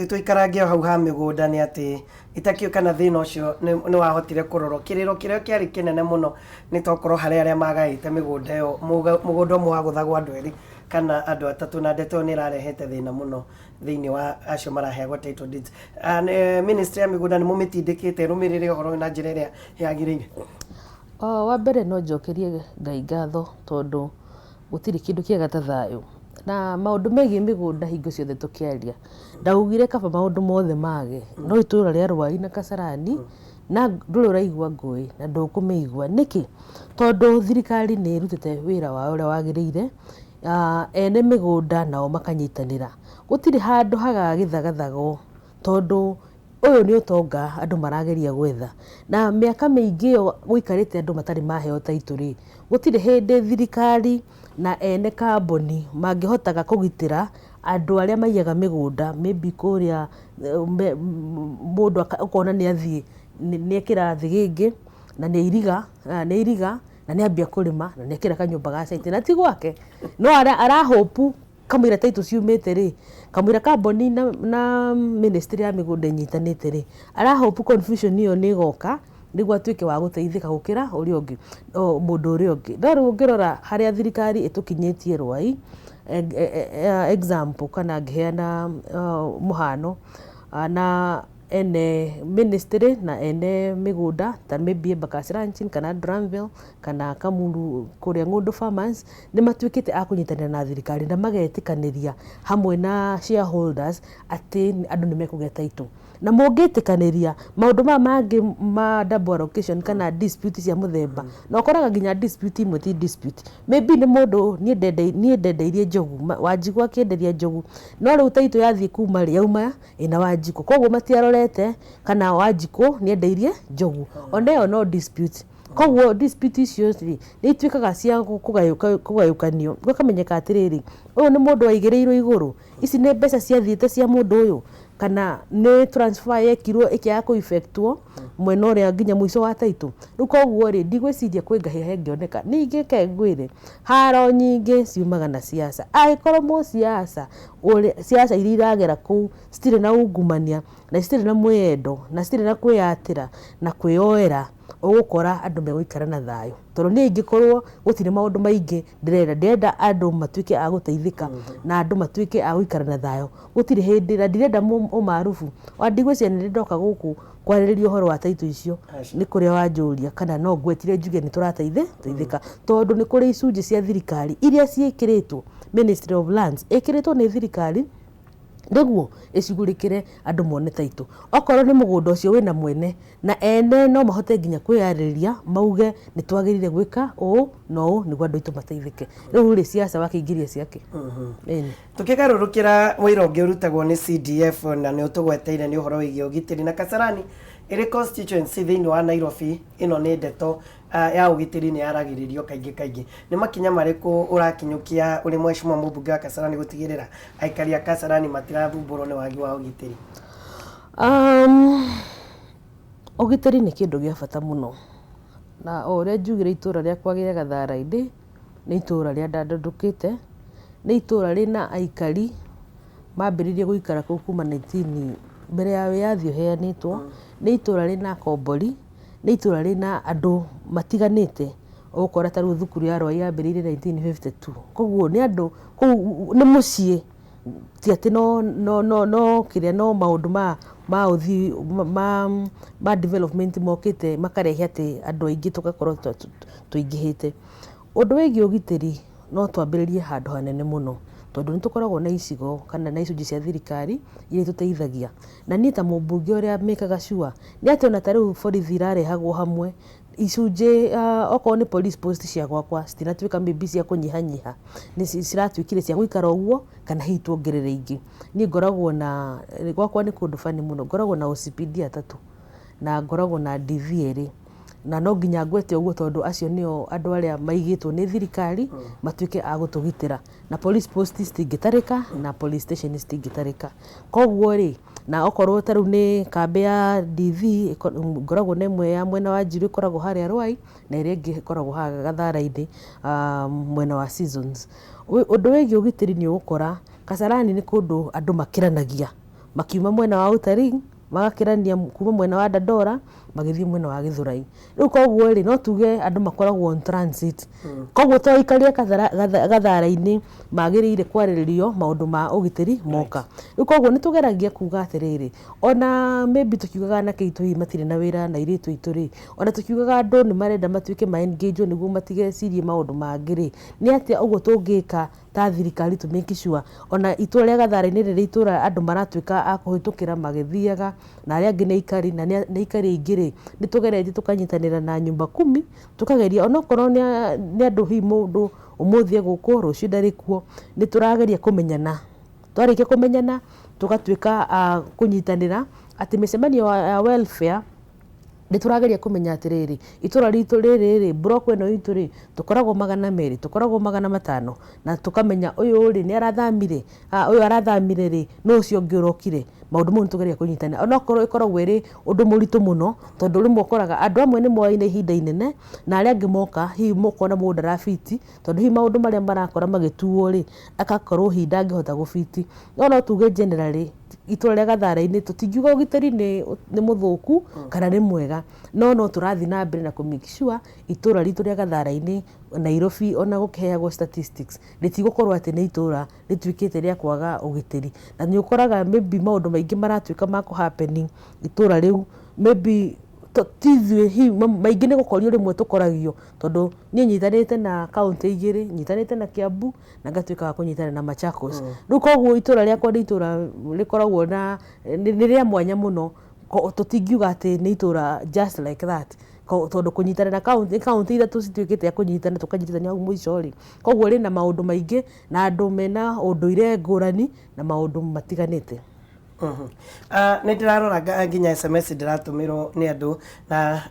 tũikarange o hau ha mĩgũnda, nĩ atĩ itakĩũĩ kana thĩna ũcio nĩ wahotire kũrorwo. Kĩrĩro kĩrĩa kĩarĩ kĩnene mũno nĩ tokorwo harĩ arĩa magaĩte mĩgũnda ĩyo, mũgũnda ũmwe wagũthagwo andũ erĩ kana andũ atatũ, na ndeto ĩyo nĩ ĩrarehete thĩna mũno thĩinĩ wa acio maraheagwo title deeds. Ministry ya mĩgũnda nĩ mũmĩtindĩkĩte ĩrũmĩrĩre ũhoro ũyũ na njĩra ĩrĩa yagĩrĩire? Wa mbere no njokerie Ngai ngatho, tondũ gũtirĩ kĩndũ kĩega ta thayũ. Na maũndũ megiĩ mĩgũnda, hingo ciothe tũkĩaria ndaugire kaba maũndũ mothe mage no itũra rĩa Rwai na Kasarani na ndũrĩ ũraigua ngũĩ na ndũkũmĩigua. Nĩkĩ? Tondũ thirikari nĩ ĩrutĩte wĩra wao ũrĩa wagĩrĩire, ene mĩgũnda nao makanyitanĩra. Gũtirĩ handũ hagaga gĩthagathago, tondũ ũyũ nĩ ũtonga andũ marageria gwetha. Na mĩaka mĩingĩ ĩyo gũikarĩte andũ matarĩ maheo title rĩ, gũtirĩ hĩndĩ thirikari na ene kambuni mangĩhotaga kũgitĩra andũ arĩa maiyaga mĩgũnda. Maybe kũrĩa mũndũ ũkona nĩ athiĩ nĩ ekĩra thĩgĩngĩ na nĩ airiga na nĩ ambia kũrĩma na nĩ ekĩra kanyũmba ga site na ti gwake, no arahopu kamũira title ciumĩte rĩ, kamũira kambuni na ministry ya mĩgũnda ĩnyitanĩte rĩ, arahopu confusion ĩyo nĩ ĩgoka nĩguo atuĩke wa gũteithĩka gũkĩra ũrĩa ũngĩ, mũndũ ũrĩa ũngĩ. No rĩu ũngĩrora harĩa thirikari ĩtũkinyĩtie Rwai, example kana ngĩheana mũhano na ene ministry na ene mĩgũnda ta maybe Embakasi Ranching kana Dramville kana Kamuru kũrĩa Ng'ũndũ Farmers, nĩ matuĩkĩte a kũnyitanĩra na thirikari na magetĩkanĩria hamwe na shareholders atĩ andũ nĩ mekũgĩa title. Na mũngĩtĩkanĩria maũndũ maya mangĩ ma double allocation kana dispute cia mũthemba, na ũkoraga nginya dispute imwe ti dispute, maybe nĩ mũndũ niĩ ndendeirie Njogu, Wanjikũ akĩenderia Njogu, no rĩu title yathiĩ kuma rĩ, yauma ĩna Wanjikũ, koguo matiarorete kana Wanjikũ nĩ endeirie Njogu. Ona ĩyo no dispute. Koguo dispute icio rĩ, nĩ ituĩkaga cia kũgayũkanio, gũkamenyeka atĩrĩrĩ, ũyũ nĩ mũndũ waigĩrĩirwo igũrũ, ici nĩ mbeca ciathiĩte cia mũndũ ũyũ, kana nĩ transfer yekirwo ĩkĩaga kũ effectwo mwena ũrĩa nginya mũico wa title. Rĩu koguo rĩ, ndigwĩciria kwĩ ngahĩha ĩngĩoneka. Ningĩ reke ngwĩre, haro nyingĩ ciumaga na siasa. Angĩkorwo mũsiasa ũrĩa siasa iria iragera kũu citirĩ na ungumania na citirĩ na mwĩyendo na citirĩ na kwĩyatĩra na kwĩyoera, ũgũkora andũ megũikara na thayũ. Tondũ niĩ ingĩkorwo gũtirĩ maũndũ maingĩ ndĩrenda, ndĩrenda andũ matuĩke a gũteithĩka na andũ matuĩke a gũikara na thayũ. Gũtirĩ hĩndĩ na ndirenda ũmarubu ona ndigwĩciria nĩ ndoka gũkũ kwarĩrĩria ũhoro wa title icio. Aca. Nĩ kũrĩa wanjũria kana no ngwetire njuge nĩ tũrateithĩka, tondũ nĩ kũrĩ icunjĩ cia thirikari iria ciĩkĩrĩtwo. Ministry of Lands ĩkĩrĩtwo nĩ thirikari nĩguo ĩcugurĩkĩre andũ mone title. Okorwo nĩ mũgũnda ũcio wĩna mwene na ene, no mahote nginya kwĩyarĩrĩria mauge nĩ twagĩrĩire gwĩka ũũ na ũũ nĩguo andũ aitũ mateithĩke. Rĩu rĩ, siasa wakĩingĩria ciake. Ĩni. Tũkĩgarũrũkĩra wĩra ũngĩ ũrutagwo nĩ CDF na nĩ ũtũgweteire, nĩ ũhoro wĩgiĩ ũgitĩri. Na Kasarani ĩrĩ constituency thĩinĩ wa Nairobi, ĩno nĩ ndeto ya ũgitĩri nĩ yaragĩrĩrio kaingĩ kaingĩ. Nĩ makinya marĩkũ ũrakinyũkia ũrĩ mheshimiwa mũmbunge wa Kasarani gũtigĩrĩra aikari a Kasarani matirathumbũrwo nĩ wagi wa ũgitĩri? Ũgitĩri nĩ kĩndũ gĩa bata mũno, na o ũrĩa njugire, itũra rĩakwa rĩa Gathara-inĩ nĩ itũra rĩa ndandũkĩte, nĩ itũra rĩna aikari mambĩrĩirie gũikara kũu kuma 19 mbere ya wĩyathi ũheanĩtwo. Nĩ itũra rĩna akombori, nĩ itũra rĩna andũ matiganĩte. Ũgũkora ta rĩu thukuru ya Rwai yambĩrĩirie 1952, koguo nĩ andũ kũu nĩ mũciĩ Ti atĩ no no no no kĩrĩa no maũndũ ma ma ũthii ma ma development mokĩte makarehe atĩ andũ aingĩ tũgakorwo tũingĩhĩte. Ũndũ wĩgiĩ ũgitĩri no twambĩrĩrie handũ hanene mũno, tondũ nĩ tũkoragwo na icigo kana na icunjĩ cia thirikari iria itũteithagia. Na niĩ ta mũmbunge ũrĩa mĩkaga sure nĩ atĩ ona ta rĩu borithi irarehagwo hamwe, icunjĩ okorwo nĩ police post cia gwakwa citinatuĩka maybe cia kũnyihanyiha, nĩ ciratuĩkire cia gũikara ũguo kana hihi tuongerere ingĩ. Niĩ ngoragwo na, gwakwa nĩ kũndũ funny mũno, ngoragwo na OCPD atatũ na ngoragwo na DV erĩ. Na no nginya ngwete ũguo tondũ acio nĩo andũ arĩa maigĩtwo nĩ thirikari matuĩke a gũtũgitĩra. Na police post citingĩtarĩka na police station citingĩtarĩka. Koguo rĩ, na okorwo ta rĩu nĩ kambĩ ya DV, ngoragwo na ĩmwe ya mwena wa Njirũ ĩkoragwo harĩa Rwai, na ĩrĩa ĩngĩ ĩkoragwo haha Gathara-inĩ mwena wa Seasons. Ũndũ wĩgiĩ ũgitĩri nĩ ũgũkora Kasarani nĩ kũndũ andũ makĩranagia, makiuma mwena wa Outer Ring, magakĩrania kuma mwena wa Dandora magĩthiĩ mwena wa Gĩthũrai. Rĩu koguo rĩ, no tuge andũ makoragwo on transit. Koguo to aikari a Gathara-inĩ magĩrĩire kwarĩrĩrio maũndũ ma ũgitĩri moka. Rĩu koguo nĩ tũgeragia kuga atĩrĩrĩ, ona maybe tũkiugaga anake aitũ hihi matirĩ na wĩra na airĩtu aitũ rĩ, ona tũkiugaga andũ nĩ marenda matuĩke ma engage wo nĩguo matigecirie maũndũ mangĩ rĩ, nĩ atĩa ũguo tũngĩka ta thirikari to make sure ona itũra rĩa Gathara-inĩ rĩrĩ itũra andũ maratuĩka a kũhĩtũkĩra magĩthiaga na arĩa angĩ nĩ aikari na nĩ aikari aingĩ rĩ, nĩ tũgeretie tũkanyitanĩra na nyumba kumi tũkageria onokorwo nĩ andũ hihi mũndũ ũmũthĩ e gũkũ rũciũ ndarĩ kuo, nĩ tũrageria kũmenyana. Twarĩkia kũmenyana tũgatuĩka a kũnyitanĩra atĩ mĩcemanio ya welfare nĩ tũrageria kũmenya atĩrĩrĩ, itũra ritũ rĩrĩ rĩ, block ĩno itũ rĩ, tũkoragwo 200, tũkoragwo 500, na tũkamenya ũyũ rĩ, nĩ arathamire, ũyũ arathamire rĩ, nũ ũcio ũngĩ ũrokire. Maũndũ mau nĩ tũgeragia kũnyitanĩra, onokorwo ĩkoragwo ĩrĩ ũndũ mũritũ mũno, tondũ rĩmwe ũkoraga andũ amwe nĩ moyaine ihinda inene, na arĩa angĩ moka hihi ũkona mũndũ ndarabiti, tondũ hihi maũndũ marĩa marakora magĩtuo rĩ, agakorwo hihi ndangĩhota gũbiti. No no tuge generally, itũra rĩa Gathara-inĩ tũtingiuga ũgitĩri nĩ mũthũku kana nĩ mwega, no no tũrathiĩ na mbere na kũ make sure itũra ritũ rĩa Gathara-inĩ, Nairobi ona gũkĩheagwo statistics, rĩtigũkorwo atĩ nĩ itũra rĩtuĩkĩte rĩa kwaga ũgitĩri. Na nĩ ũkoraga maybe maũndũ maingĩ maratuĩka ma kũ happen itũra rĩu, maybe ti ithuĩ hihi maingĩ nĩ gũkorio rĩmwe tũkoragio, tondũ niĩ nyitanĩte na kauntĩ igĩrĩ, nyitanĩte na Kiambu na ngatuĩka wa kũnyitana na Machakos. Rĩu koguo itũra rĩakwa nĩ itũra rĩkoragwo na nĩ rĩa mwanya mũno, tũtingiuga atĩ nĩ itũra just like that, tondũ kũnyitana na kauntĩ, kauntĩ ithatũ cituĩkĩte a kũnyitana tũkanyitithania hau mũico rĩ, koguo rĩna maũndũ maingĩ na andũ mena ũndũire ngũrani na maũndũ matiganĩte. Nĩ ndĩrarora nginya SMS ndĩratũmĩrwo nĩ andũ na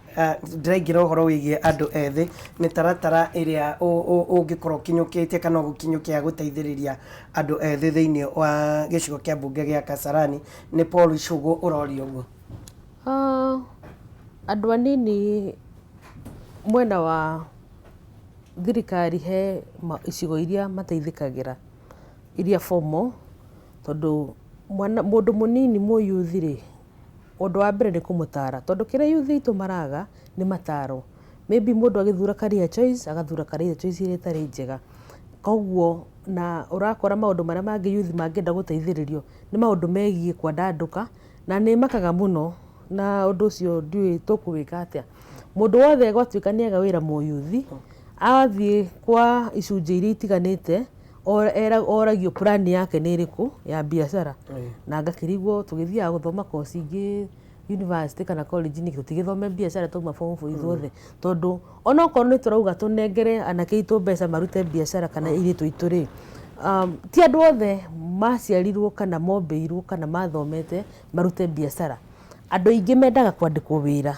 ndĩraingĩra ũhoro wĩgiĩ andũ ethĩ, mĩtaratara ĩrĩa ũngĩkorwo ũkinyũkĩtie kana ũgũkinyũkia gũteithĩrĩria andũ ethĩ thĩinĩ wa gĩcigo kĩa mbunge gĩa Kasarani. Nĩ Paul Icũgũ ũroria ũguo. Andũ anini mwena wa thirikari he icigo iria mateithĩkagĩra iria formal, tondũ mwana mũndũ mũnini mũyuthi rĩ, ũndũ wa mbere nĩ kũmũtara, tondũ kĩrĩa yuthi aitũ maraga nĩ mataro. Maybe mũndũ agĩthura career choice, agathura career choice ĩrĩa ĩtarĩ njega. Koguo na ũrakora maũndũ marĩa mangĩ yuthi mangĩenda gũteithĩrĩrio nĩ maũndũ megiĩ kwandandũka, na nĩ makaga mũno na ũndũ ũcio ndiũĩ tũkũwĩka atĩa. Mũndũ wothe gwatuĩka nĩ aga wĩra mũyuthi, athiĩ kwa icunjĩ iria itiganĩte, oragio plan yake nĩ ĩrĩkũ ya biacara. Na ngakĩrigwo tũgĩthiaga gũthoma course ingĩ university kana college nĩkĩ tũtigĩthome biacara twauma form four ithuothe, tondũ onokorwo nĩ tũrauga tũnengere anake aitũ mbeca marute biacara kana airĩtu aitũ rĩ, ti andũ othe maciarirwo kana mombĩirwo kana mathomete marute biacara. Andũ aingĩ mendaga kwandĩkwo wĩra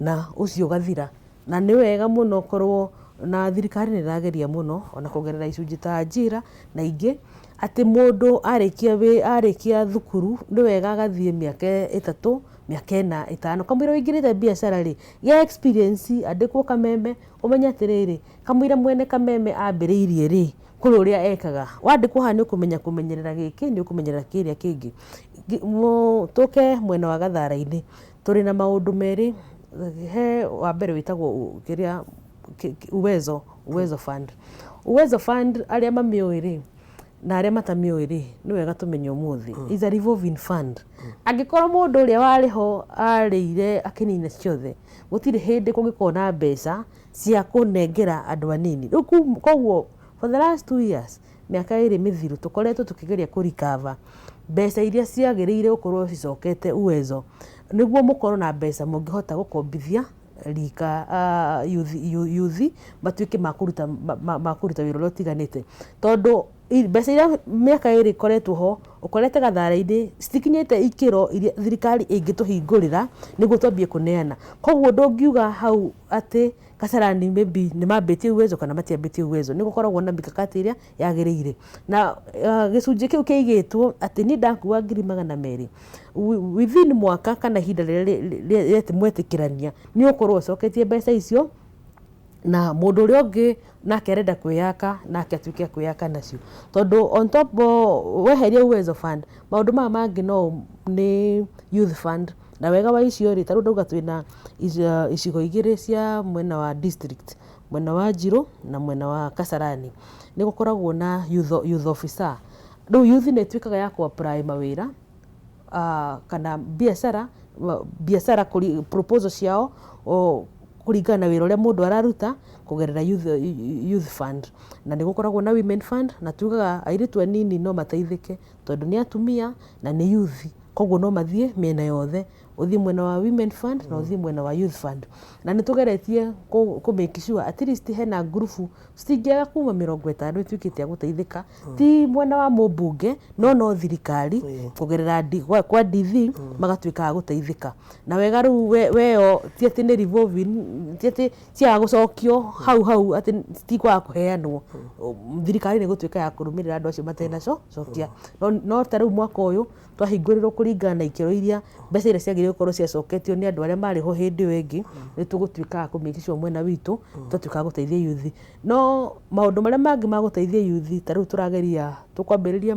na ũcio ũgathira. Na nĩ wega mũno korwo na thirikari nĩ ĩrageria mũno ona kũgerera icunjĩ ta Ajira na ingĩ, atĩ mũndũ arĩkia thukuru nĩ wega agathiĩ mĩaka 3, mĩaka 4, 5, kamũira ũingĩrĩte biacara rĩ, gĩa experience, andĩkwo kameme, ũmenye atĩrĩrĩ, kamũira mwene kameme ambĩrĩirie rĩ, kũrĩ ũrĩa ekaga. Wandĩkwo haha nĩ ũkũmenya kũmenyerera gĩkĩ, nĩ ũkũmenyerera kĩrĩa kĩngĩ. Tũke mwena wa Gathara-inĩ, tũrĩ na maũndũ merĩ, he wa mbere wĩtagwo kĩrĩa Uwezo Fund. Uwezo Fund arĩa mamĩũĩ rĩ, Na arĩa matamĩũĩ rĩ, nĩ wega tũmenye ũmũthĩ is a revolving fund. Angĩkorwo mũndũ ũrĩa warĩ ho arĩire akĩnina ciothe, gũtirĩ hĩndĩ kũngĩkorwo na mbeca cia kũnengera andũ anini. Rĩu koguo for the last 2 years, mĩaka 2 mĩthiru, tũkoretwo tũkĩgeria kũ recover mbeca iria ciagĩrĩire gũkorwo cicokete Uwezo, nĩguo mũkorwo na mbeca mũngĩhota gũkombithia rika youth matuĩke makũruta makũruta wĩra ũrĩa ũtiganĩte, tondũ mbeca iria mĩaka 2 ikoretwo ho ũkorete gathara-inĩ citikinyĩte ikĩro iria thirikari ĩngĩtũhingũrĩra nĩguo twambie kũneana. Koguo ndũngiuga hau atĩ Kasarani maybe nĩ mambĩtie Uwezo kana matiambĩtie Uwezo. Nĩ gũkoragwo na mikakati ĩrĩa yagĩrĩire na gĩcunjĩ kĩu kĩigĩtwo atĩ niĩ ndakua 200,000 within mwaka kana ihinda rĩrĩa mwetĩkĩrania, nĩ ũkorwo ũcoketie mbeca icio, na mũndũ ũrĩa ũngĩ nake arenda kwĩyaka nake atuĩke kwĩyaka nacio. Tondũ on top weheria Uwezo Fund, maũndũ maya mangĩ no nĩ youth fund. Na wega wa icio rĩ, tarĩu ndauga twĩna icigo igĩrĩ cia mwena wa district, mwena wa Njirũ na mwena wa Kasarani, nĩ gũkoragwo na youth officer. Rĩu youth nĩ ĩtuĩkaga ya kũ apply mawĩra kana biacara proposal ciao kũringana na wĩra ũrĩa mũndũ araruta kũgerera youth fund. Na nĩ gũkoragwo na women fund, na tugaga airĩtu anini no mateithĩke tondũ nĩ atumia na nĩ youth, koguo no mathiĩ mĩena yothe, ũthiĩ mwena wa women fund na ũthiĩ mwena wa youth fund. Na nĩ tũgeretie kũ make sure at least hena ngurubu citingĩaga kuma 50 ĩtuĩkĩte ya gũteithĩka, ti mwena wa mũmbunge no thirikari kũgerera kwa DV magatuĩka a gũteithĩka na wega. Rĩu weyo ti atĩ nĩ revolving, ti atĩ ciaga gũcokio hau hau atĩ citikwaga kũheanwo. Thirikari nĩ gũtuĩka ya kũrũmĩrĩra andũ acio matenaco cokia. No ta rĩu mwaka ũyũ twahingũrĩrwo kũringana na ikĩro iria mbeca iria ciagĩrĩire gũkorwo ciacoketio nĩ andũ arĩa marĩ ho hĩndĩ ĩyo ĩngĩ, nĩ tũgũtuĩka a kũ make sure mwena witũ twatuĩka a gũteithia youth. No maũndũ marĩa mangĩ ma gũteithia youth, ta rĩu tũrageria tũkwambĩrĩria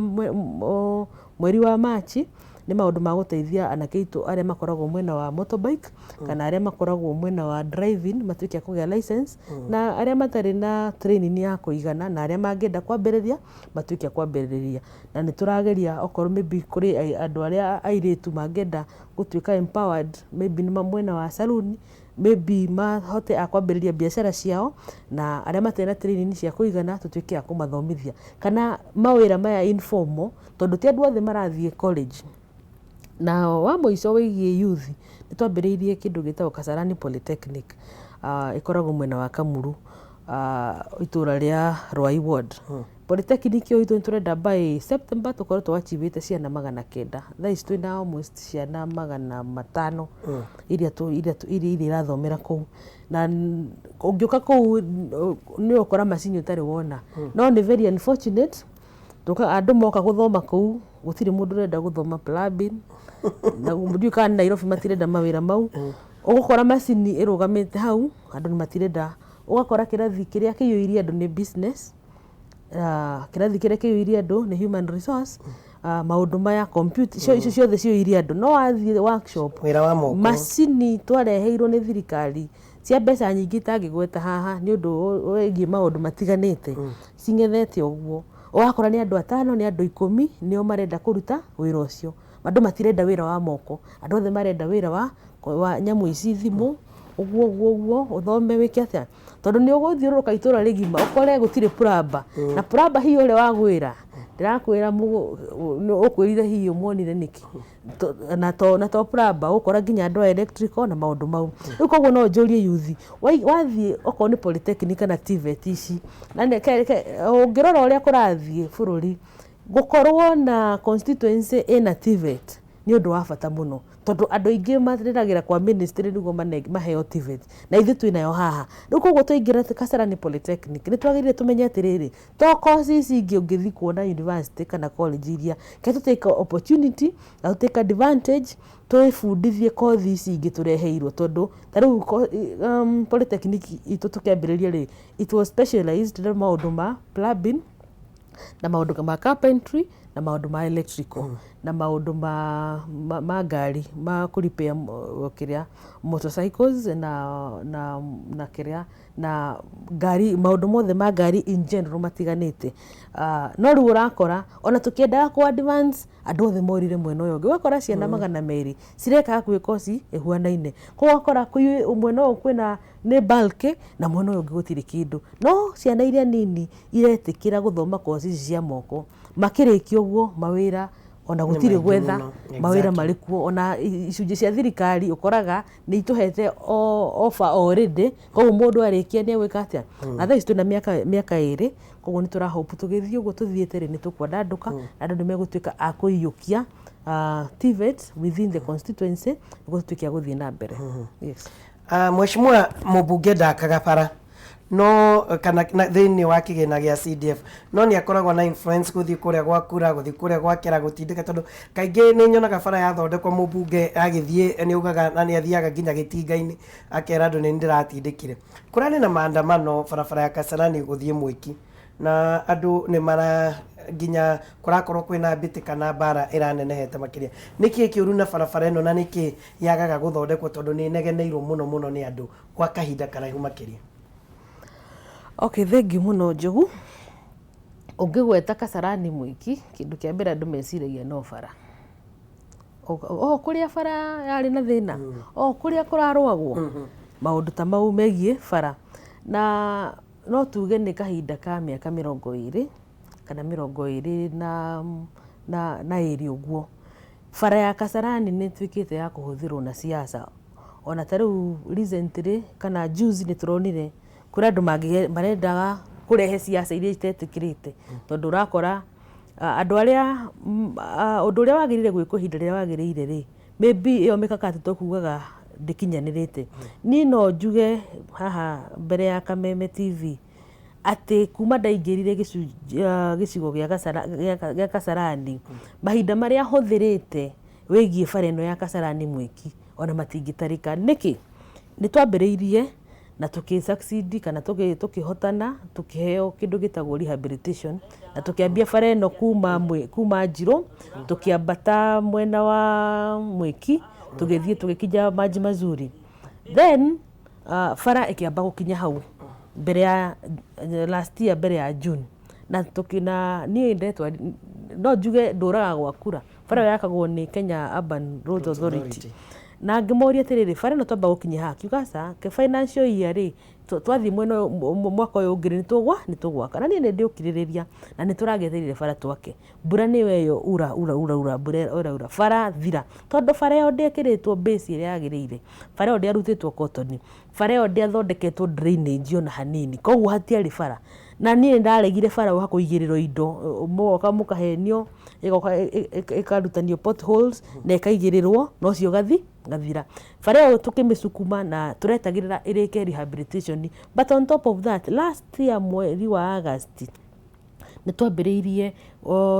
mweri wa Machi, nĩ maũndũ ma gũteithia anake aitũ arĩa makoragwo mwena wa motorbike kana arĩa makoragwo mwena wa driving matuĩke a kũgĩa license, na arĩa matarĩ na training ya kũigana na arĩa mangĩenda kwambĩrĩria matuĩke a kwambĩrĩria. Na nĩ tũrageria okorwo maybe kũrĩ andũ arĩa airĩtu mangĩenda gũtuĩka empowered, maybe nĩ mwena wa salon, maybe mahote a kwambĩrĩria biacara ciao, na arĩa matarĩ na training cia kũigana tũtuĩke a kũmathomithia kana mawĩra maya informal, tondũ ti andũ othe marathiĩ college. Na wa mũico wĩgiĩ youth, nĩ twambĩrĩirie kĩndũ gĩtagwo Kasarani Polytechnic, ĩkoragwo mwena wa Kamuru, itũra rĩa Ruai ward. Polytechnic ĩyo itũ nĩ tũrenda by September tũkorwo tũachievĩte ciana 900. Thaa ici twĩna almost ciana 500 iria irathomera kũu. Na ũngĩũka kũu nĩ ũgũkora macini ũtarĩ wona. No nĩ very unfortunate, andũ moka gũthoma kũu gũtirĩ mũndũ ũrenda gũthoma plumbing, na ndiũĩ kana Nairobi matirenda mawĩra mau. Ũgũkora macini ĩrũgamĩte hau, andũ matirenda. Ũgakora kĩrathi kĩrĩa kĩiyũirie andũ nĩ business, kĩrathi kĩrĩa kĩiyũirie andũ nĩ human resource, maũndũ maya computer, icio ciothe ciyũirie andũ. No wathiĩ workshop, wĩra wa moko, macini twareheirwo nĩ thirikari cia mbeca nyingĩ itangĩgweta haha nĩ ũndũ wĩgiĩ maũndũ matiganĩte, cing'ethete ũguo, ũgakora nĩ andũ atano, nĩ andũ 10 nĩo marenda kũruta wĩra ũcio. Andũ matirenda wĩra wa moko, andũ othe marenda wĩra wa nyamũ ici, thimũ, ũguo ũguo ũguo, ũthome wĩke atĩa, tondũ nĩ ũgũthiũrũrũka itũra rĩgima ũkore gũtirĩ plumber, na plumber hihi ũrĩa wagwĩra ndĩrakwĩra ũkwĩrire hihi ũmuonire nĩkĩ. Na to plumber, ũgũkora nginya andũ a electrical na maũndũ mau. Rĩu koguo no njũrie youth, wathiĩ okorwo nĩ polytechnic kana TVET ici, na ũngĩrora ũrĩa kũrathiĩ bũrũri, gũkorwo na constituency ĩna TVET nĩ ũndũ wa bata mũno, tondũ andũ aingĩ marĩragĩra kwa ministry nĩguo maheo TVET, na ithuĩ twĩnayo haha. Rĩu koguo twaingĩra Kasarani Polytechnic, nĩ twagĩrĩire tũmenye atĩrĩrĩ, to course ici ingĩ ũngĩthiĩ kuona university kana college iria, ke tũ take opportunity na tũ take advantage, twĩbundithie kothi ici ingĩ tũreheirwo. Tondũ ta rĩu polytechnic itũ tũkĩambĩrĩria rĩ, it was specialized na maũndũ ma plumbing na maũndũ ma carpentry na maũndũ ma electrical. na maũndũ ma ngari ma kũ repair kĩrĩa motorcycles na kĩrĩa na ngari, maũndũ mothe ma ngari in general matiganĩte. No rĩu ũrakora ona tũkĩendaga kũ advance, andũ othe morire mwena ũyũ ũngĩ, ũgakora ciana 200 cireka hakuhĩ koci ĩhuanaine. Koguo ũgakora mwena ũyũ kwĩna nĩ bulk na mwena ũyũ ũngĩ gũtirĩ kĩndũ, no ciana iria nini iretĩkĩra gũthoma koci ici cia moko, makĩrĩkia ũguo mawĩra ona gũtirĩ maingĩ gwetha mũno. Mawĩra marĩ kuo, ona icunjĩ cia thirikari ũkoraga nĩ itũhete offer already. Koguo mũndũ arĩkia nĩ egwĩka atĩa? Na thaa ici twĩna mĩaka 2, koguo nĩ tũra hope tũgĩthiĩ ũguo tũthiĩte rĩ, nĩ tũkwandandũka na andũ nĩ megũtuĩka a kũiyũkia TVET within the constituency nĩguo tũtuĩke a gũthiĩ na mbere, yes. Mheshimiwa mũmbunge ndakaga bara no kana na thĩinĩ wa kĩgĩna gĩa CDF, no nĩ akoragwo na influence gũthiĩ kũrĩa gwa kura, gũthiĩ kũrĩa gwakĩra, gũtindĩka, tondũ kaingĩ nĩ nyonaga bara yathondekwo, mũmbunge agĩthiĩ nĩ augaga na nĩ athiaga nginya gĩtinga-inĩ akera andũ nĩ ndĩratindĩkire. Kũrarĩ na maandamano barabara ya Kasarani gũthiĩ Mwĩki, na andũ nĩ mara nginya kũrakorwo kwĩna mbĩtĩka na mbara ĩranenehete makĩria. Nĩkĩ kĩũru na barabara ĩno, na nĩkĩ yagaga gũthondekwo, tondũ nĩ ĩnegeneirwo mũno mũno nĩ andũ gwa kahinda karaihu makĩria? Okay, thank you mũno, Njogu. Ũngĩgweta Kasarani Mwĩki, kĩndũ kĩa mbere andũ meciragia no bara. O kũrĩa bara yarĩ na thĩna, o kũrĩa kũrarũagwo, maũndũ ta mau megiĩ bara. Na no tuge nĩ kahinda ka mĩaka 20 kana 22 ũguo, bara ya Kasarani nĩ ĩtuĩkĩte ya kũhũthĩrwo na siasa. Ona ta rĩu recently kana juzi nĩ tũronire kũrĩ andũ marendaga kũrehe siasa iria itetĩkĩrĩte, tondũ ũrakora andũ arĩa ũndũ ũrĩa wagĩrĩire gwĩkwo ihinda rĩrĩa wagĩrĩire rĩ, maybe ĩyo mĩkakati tũkugaga ndĩkinyanĩrĩte. Niĩ no njuge haha mbere ya Kameme TV atĩ kuma ndaingĩrire gĩcigo gĩa Kasarani, mahinda marĩa hũthĩrĩte wĩgiĩ bara ĩno ya Kasarani Mwĩki ona matingĩtarĩka. Nĩkĩ? Nĩ twambĩrĩirie na tũkĩ succeed kana tũkĩhotana, tũkĩheo kĩndũ gĩtagwo rehabilitation, na tũkĩambia bara ĩno kuma Njirũ tũkĩambata mwena wa Mwĩki, tũgĩthiĩ tũgĩkinya Maji Mazuri. Then bara ĩkĩamba gũkinya hau mbere ya last year, mbere ya June, na tũkĩna niĩ ndetwa no njuge ndũraga gwa kura. Bara ĩyo yakagwo nĩ Kenya Urban Roads Authority, na ngĩmoria atĩrĩrĩ, bara ĩno twamba gũkinya haha, kiuga aca ke financial year rĩ, twathiĩ mwena ũyũ, mwaka ũyũ ũngĩ rĩ, nĩ tũgwaka. Na niĩ nĩ ndĩ ũkirĩrĩria na nĩ tũragĩetereire bara twake. Mbura nĩyo ĩyo ura ura ura ura, mbura ĩraura, bara thira, tondũ bara ĩyo ndĩekĩrĩtwo base ĩrĩa yagĩrĩire, bara ĩyo ndĩarutĩtwo cotton, bara ĩyo ndĩathondeketwo drainage ona hanini, koguo hatiarĩ bara. Na niĩ ndaregire bara ĩyo kũigĩrĩrwo indo, mũgoka mũkahenio, ĩgoka ĩkarutanio potholes na ĩkaigĩrĩrwo na ũcio ũgathi gathira. Bara ĩyo tũkĩmĩcukuma na tũretagĩrĩra ĩrĩke rehabilitation. But on top of that, last year mweri wa August nĩ twambĩrĩirie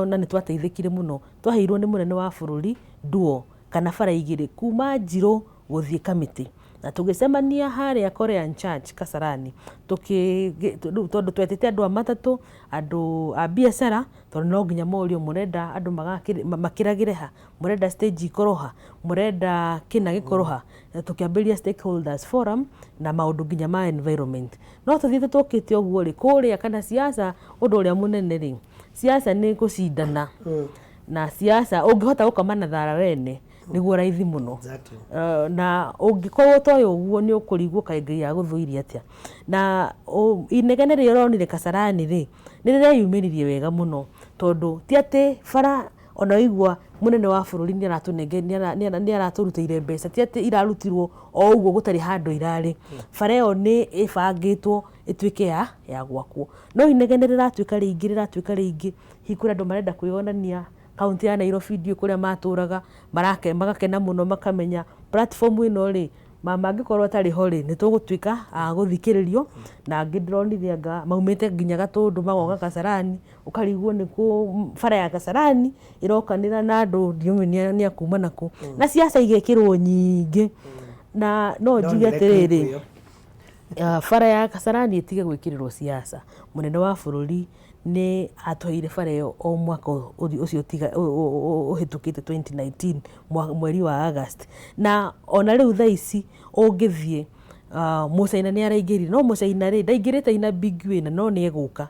na nĩ twateithĩkire mũno, twaheirwo nĩ mũnene wa bũrũri duo kana bara igĩrĩ kuma Njirũ gũthiĩ Kamĩtĩ, na tũgĩcemania harĩa Korean Church Kasarani, rĩu tondũ twetĩte andũ a matatũ, andũ a biacara, tondũ no nginya morio mũrenda andũ makĩragĩre ha, mũrenda stage ikorwo ha, mũrenda kĩna gĩkorwo ha, na tũkĩambĩrĩria stakeholders forum na maũndũ nginya ma environment. No tũthiĩte tũkĩte ũguo rĩ, kũrĩa kana siasa, ũndũ ũrĩa mũnene rĩ, siasa nĩ gũcindana, na siasa ũngĩhota gũkoma na thara wene nĩguo raithi mũno. Na ũngĩkorwo ũtoĩ ũguo, nĩ ũkũrigwo kaĩ Ngai agũthũirie atĩa. Na inegene rĩrĩa ũronire Kasarani rĩ, nĩ rĩreyumĩririe wega mũno, tondũ ti atĩ bara ona waigua mũnene wa bũrũri nĩ aratũrutĩire mbeca, ti atĩ irarutirwo o ũguo gũtarĩ handũ irarĩ. Bara ĩyo nĩ ĩbangĩtwo ĩtuĩke ya gwakwo, no inegene rĩratuĩka rĩingĩ, rĩratuĩka rĩingĩ. Hihi kũrĩ andũ marenda kwĩyonania kaunti ya Nairobi, ndiũĩ kũrĩa matũraga magakena mũno, makamenya platform ĩno rĩ, mama angĩkorwo atarĩ ho rĩ, nĩ tũgũtuĩka a gũthikĩrĩrio. Na angĩ ndĩronire anga maumĩte nginya Gatũndũ magoka Kasarani, ũkarigwo nĩ kũ bara ya Kasarani ĩrokanĩra na andũ ndiũĩ nĩ a kuma nakũ, na siasa igekĩrwo nyingĩ. Na no njuge Ndonire clip atĩrĩrĩ, ĩyo. Bara ya Kasarani ĩtige gwĩkĩrĩrwo siasa. Mũnene wa bũrũri Nĩ atũheire bara ĩyo o mwaka ũcio tiga ũhĩtũkĩte 2019 mweri wa August. Na ona rĩu thaa ici ũngĩthiĩ, Mũcaina nĩ araingĩrire, no Mũcaina rĩ, ndaingĩrĩte in a big way na no nĩ egũka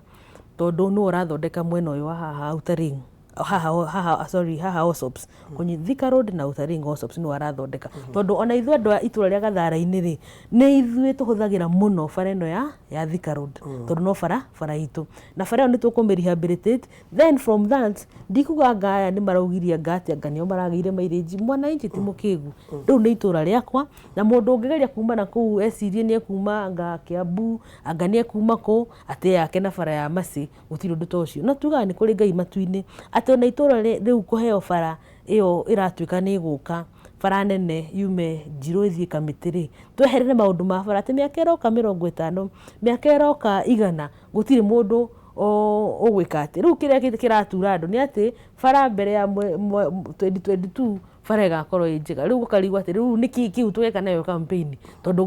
tondũ nĩwe ũrathondeka mwena ũyũ wa haha Outer Ring, haha, haha, sorry, haha Allsops, Thika Road na Outer Ring Allsops nĩwe arathondeka. Tondũ ona ithuĩ andũ a itũra rĩa Gathara-inĩ rĩ, nĩ ithuĩ tũhũthagĩra mũno bara ĩno ya Thika Road tondũ no bara itũ. Na bara ĩyo nĩ tũkũmĩ rehabilitate. Then from that, ndikuga anga aya nĩ maraugirie anga atĩ anga nĩo maragĩire mileage. Mwananchi ti mũkĩgu. Rĩu nĩ itũra rĩakwa na mũndũ ũngĩgeria kuma na kũu ecirie nĩ ekuma anga Kiambu, anga nĩ ekuma kũ, atĩ yake na bara ya Mercy, gũtirĩ ũndũ ta ũcio. No tugaga nĩ kũrĩ Ngai matu-inĩ, atĩ ona itũra rĩu kũheo bara ĩyo ĩratuĩka nĩ ĩgũka, bara nene yume Njirũ ĩthiĩ Kamĩtĩ rĩ, tweherere maũndũ ma bara, atĩ mĩaka ĩroka 50, mĩaka ĩroka 100, gũtirĩ mũndũ ũgwĩka atĩ. Rĩu kĩrĩa kĩratura andũ nĩ atĩ bara mbere ya 2022 bara ĩgakorwo ĩ njega. Rĩu ũkarigwo atĩ rĩu nĩkĩ kĩu tũgeka nayo campaign tondũ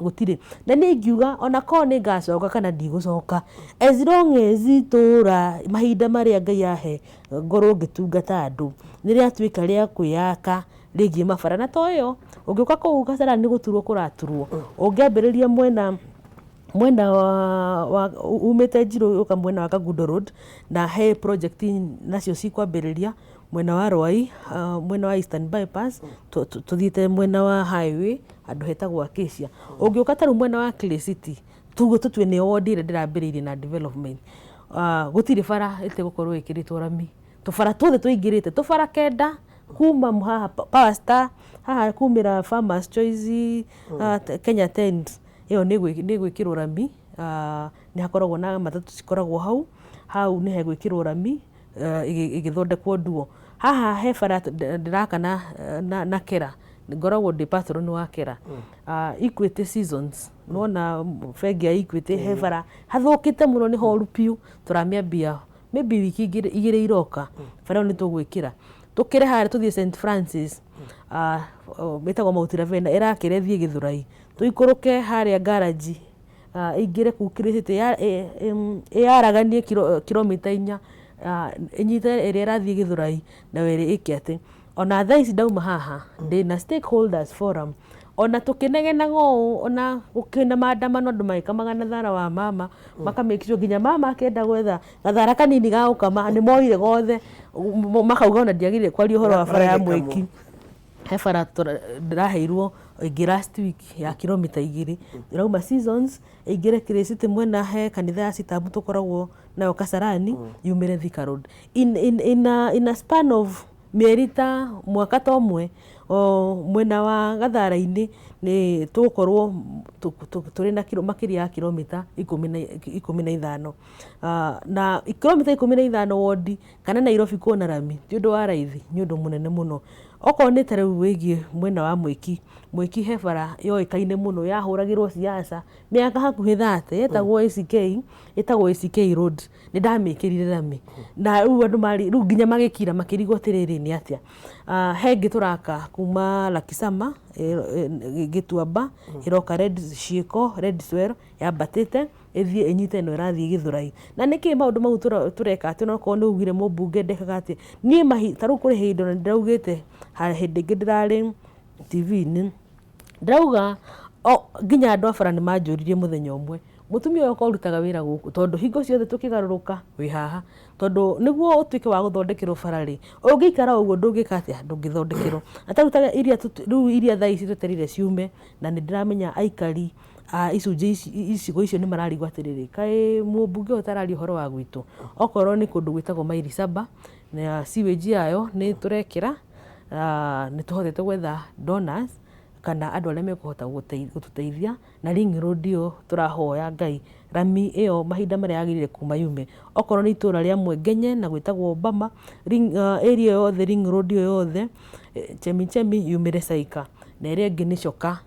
gũtirĩ. Na niĩ ingiuga ona korwo nĩ ngacoka kana ndigũcoka, as long as itũra mahinda marĩa Ngai ahe ngorwo ngĩtungata andũ nĩ rĩatuĩka rĩa kwĩyaka rĩgiĩ mabara. Na to ĩyo, ũngĩũka kũu Kasarani nĩ gũturwo kũraturwo, ũngĩambĩrĩria mwena wa umĩte Njirũ ũka mwena wa Kangundo Road, na he project nacio cikwambĩrĩria mwena wa Rwai, mwena wa Eastern Bypass, tũthiĩte mwena wa highway handũ hetagwo Acacia. Ũngĩũka ta rĩu mwena wa Clay City, tuge tũtue nĩyo ward ĩrĩa ndĩrambĩrĩirie na development, gũtirĩ bara ĩtegũkorwo ĩkĩrĩtwo rami. Tũbara tuothe tũingĩrĩte, tũbara kenda kuma haha Power Star, haha kumĩra Farmers Choice, Kenya Tent, ĩyo nĩ gwĩkĩrwo rami. Nĩ hakoragwo na matatũ cikoragwo hau, hau nĩ hegwĩkĩrwo rami ĩgĩthondekwo nduo. Haha he bara ndĩraka na Kera, ngoragwo ndĩ patron wa Kera. Equity Seasons, nĩwona bengi ya Equity, he bara hathũkĩte mũno, nĩ horu biũ, tũramĩambia maybe wiki 2 iroka, bara ĩyo nĩ tũgwĩkĩra. Tũkĩre harĩa tũthiĩ St Francis, ĩtagwo Mount Lavena, ĩrakĩra ĩthiĩ Gĩthũrai, tũikũrũke harĩa garage, ĩingĩre kũu City, ĩyaraganie kilomita 4, ĩnyite ĩrĩa ĩrathiĩ Gĩthũrai nayo ĩrĩa ĩke atĩ. Ona thaa ici ndauma haha ndĩna stakeholders forum, ona tũkĩnegenaga ũũ, ona gũkĩna maandamano, andũ magĩkamaga na thara wa mama, maka make sure nginya mama akĩenda gwetha gathara kanini ga gũkama nĩ moire gothe, makauga ona ndiagĩrĩire kwaria ũhoro wa bara ya Mwĩki. He bara ndĩraheirwo ĩngĩ last week ya kilomita 2, ĩrauma Seasons ĩingĩre Clay City mwena he kanitha ya Sitamu tũkoragwo nayo Kasarani, yumĩre Thika Road in a span of mĩeri ta mwaka ta ũmwe. O mwena wa Gathara-inĩ nĩ tũgũkorwo tũrĩ na makĩria ya kilomita 15, na kilomita 15 wodi kana Nairobi kuona rami ti ũndũ wa raithi, nĩ ũndũ mũnene mũno. Okorwo nĩ ta rĩu wĩgiĩ mwena wa Mwĩki, Mwĩki he bara yoĩkaine mũno yahũragĩrwo siasa mĩaka hakuhĩ 30, yetagwo ACK, ĩtagwo ACK Road. Nĩ ndamĩkĩrire rami na rĩu andũ marĩ rĩu nginya magĩkira makĩrigwo atĩrĩrĩ nĩ atĩa. He ĩngĩ tũraka kuma Lakisama Gĩtuamba, ĩroka Red Ciĩko, Red Swell, yambatĩte ĩthiĩ ĩnyite ĩno ĩrathiĩ Gĩthũrai. Na nĩkĩ maũndũ mau tũreka atĩ onokorwo nĩ ugire mũmbunge ndekaga atĩ niĩ ta rĩu kũrĩ hĩndĩ ona ndĩraugĩte, hĩndĩ ĩngĩ ndĩrarĩ TV-inĩ ndĩrauga nginya andũ a bara nĩ manjũririe mũthenya ũmwe, mũtumia ũyũ okorwo ũrutaga wĩra gũkũ, tondũ hingo ciothe tũkĩgarũrũka wĩ haha, tondũ nĩguo ũtuĩke wa gũthondekerwo bara rĩ, ũngĩikara ũguo ndũngĩka atĩa, ndũngĩthondekerwo. Na ta rĩu ta iria rĩu iria thaa ici twetereire ciume, na nĩ ndĩramenya aikari a icunjĩ ici, icigo icio nĩ mararigwo atĩrĩrĩ, kaĩ mũmbunge ũyũ ũtararia ũhoro wa gwitũ. Okorwo nĩ kũndũ gwĩtagwo Maili Saba, na sewage yayo nĩ tũrekĩra, nĩ tũhotete gwetha donors kana andũ arĩa mekũhota gũtũteithia. Na ring road ĩyo tũrahoya Ngai rami ĩyo mahinda marĩa yagĩrĩire kuma yume. Okorwo nĩ itũra rĩa Mwengenye na gwĩtagwo Obama, ring, area ĩyo yothe, ring road ĩyo yothe, chemichemi yumĩre Saika. Na ĩrĩa ĩngĩ nĩ Coka.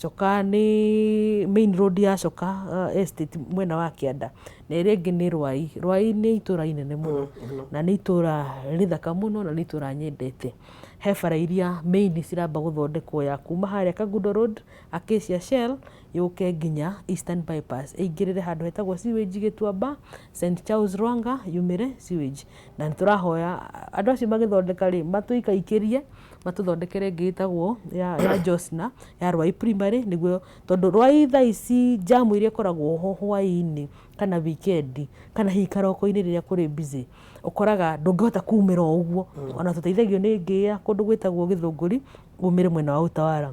Coka nĩ main road ya Coka estate mwena wa kĩanda. Na ĩrĩa ĩngĩ nĩ Rwai. Rwai nĩ itũra inene mũno na nĩ itũra rĩthaka mũno na nĩ itũra nyendete. He bara iria main ciramba gũthondekwo ya kuma harĩa Kangundo Road, Acacia Shell, yũke nginya Eastern Bypass, ĩingĩrĩre handũ hetagwo Sewage Gĩtuamba, St Charles Rwanga, yumĩre sewage. Na nĩ tũrahoya andũ acio magĩthondeka rĩ, matũikaikĩrie, matũthondekere ĩngĩ ĩtagwo ya Josna, ya Rwai Primary, nĩguo tondũ Rwai thaa ici jam ĩrĩa ĩkoragwo ho hwaĩ-inĩ kana weekend kana hihi karoko-inĩ rĩrĩa kũrĩ busy, ũkoraga ndũngĩhota kumĩra o ũguo. Ona tũteithagio nĩ ngĩya kũndũ gwĩtagwo Gĩthũngũri, umĩre mwena wa Utawala.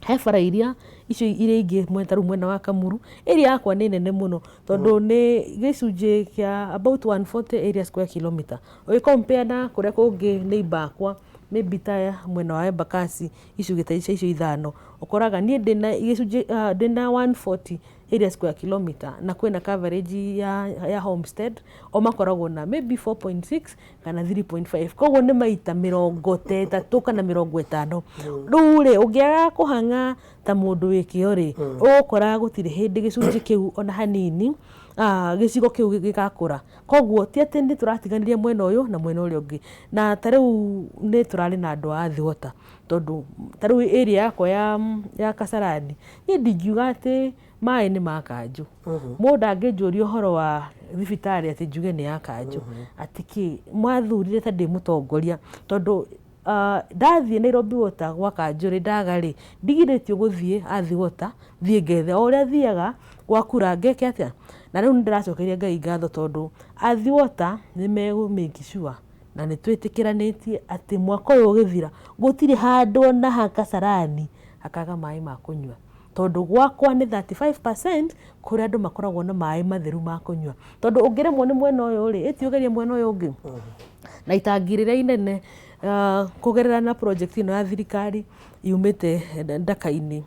He bara iria icio iria ingĩ ta rĩu mwena wa Kamuru, area yakwa nĩ nene mũno tondũ nĩ gĩcunjĩ kĩa about 140 area square kilometer. Ũgĩ compare na kũrĩa kũngĩ neighbour akwa maybe ta mwena wa Embakasi icunjĩ ta icio ithano, ũkoraga niĩ ndĩna gĩcunjĩ ndĩna 140 area square kilometer na kwĩna coverage ya homestead o makoragwo na maybe 4.6 kana 3.5, koguo nĩ maita 30 kana 50. Rĩu rĩ, ũngĩaga kũhang'a ta mũndũ wĩ kĩo rĩ, ũgũkora gũtirĩ hĩndĩ gĩcunjĩ kĩu ona hanini gĩcigo kĩu gĩgakũra. Koguo ti atĩ nĩ tũratiganĩria mwena ũyũ na mwena ũrĩa ũngĩ. Na ta rĩu nĩ tũrarĩ na andũ a Athi Water, tondũ ta rĩu area yakwa ya Kasarani, niĩ ndingiuga atĩ maĩ nĩ ma kanjũ. Mũndũ angĩnjũria ũhoro wa thibitarĩ atĩ njuge nĩ ya kanjũ, atĩ kĩ mwathurire ta ndĩ mũtongoria, tondũ ndathiĩ Nairobi Water gwa kanjũ rĩ, ndaga rĩ, ndigirĩtio gũthiĩ Athi Water thiĩ ngethe o ũrĩa thiaga gwakura ngeke atĩa. Na rĩu nĩ ndĩracokeria Ngai ngatho tondũ Athi Water nĩ megũ make sure na nĩ twĩtĩkĩranĩtie atĩ mwaka ũyũ ũgĩthira gũtirĩ handũ ona ha Kasarani hakaga maĩ ma kũnyua, tondũ gwakwa nĩ 35% kũrĩa andũ makoragwo na maĩ matheru ma kũnyua. Tondũ ũngĩremwo nĩ mwena ũyũ rĩ, ĩti ũgerie mwena ũyũ ũngĩ. Na itangi rĩrĩa inene kũgerera na project ĩno ya thirikari yumĩte Ndaka-inĩ,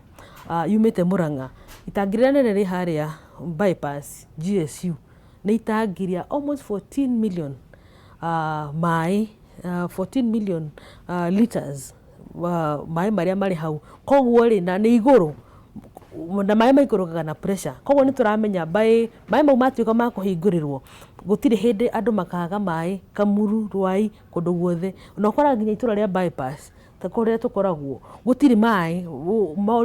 yumĩte Mũrang'a, itangi rĩrĩa inene rĩ harĩa bypass GSU nĩ itangi rĩa almost 14 million maĩ, 14 million liters maĩ marĩa marĩ hau. Koguo rĩ, na nĩ igũrũ, na maĩ maikũrũkaga na pressure, koguo nĩ tũramenya by maĩ mau matuĩka ma kũhingũrĩrwo, gũtirĩ hĩndĩ andũ makaga maĩ Kamuru, Rwai, kũndũ guothe. Na ũkoraga nginya itũra rĩa bypass ta kũrĩa tũkoragwo gũtirĩ maĩ,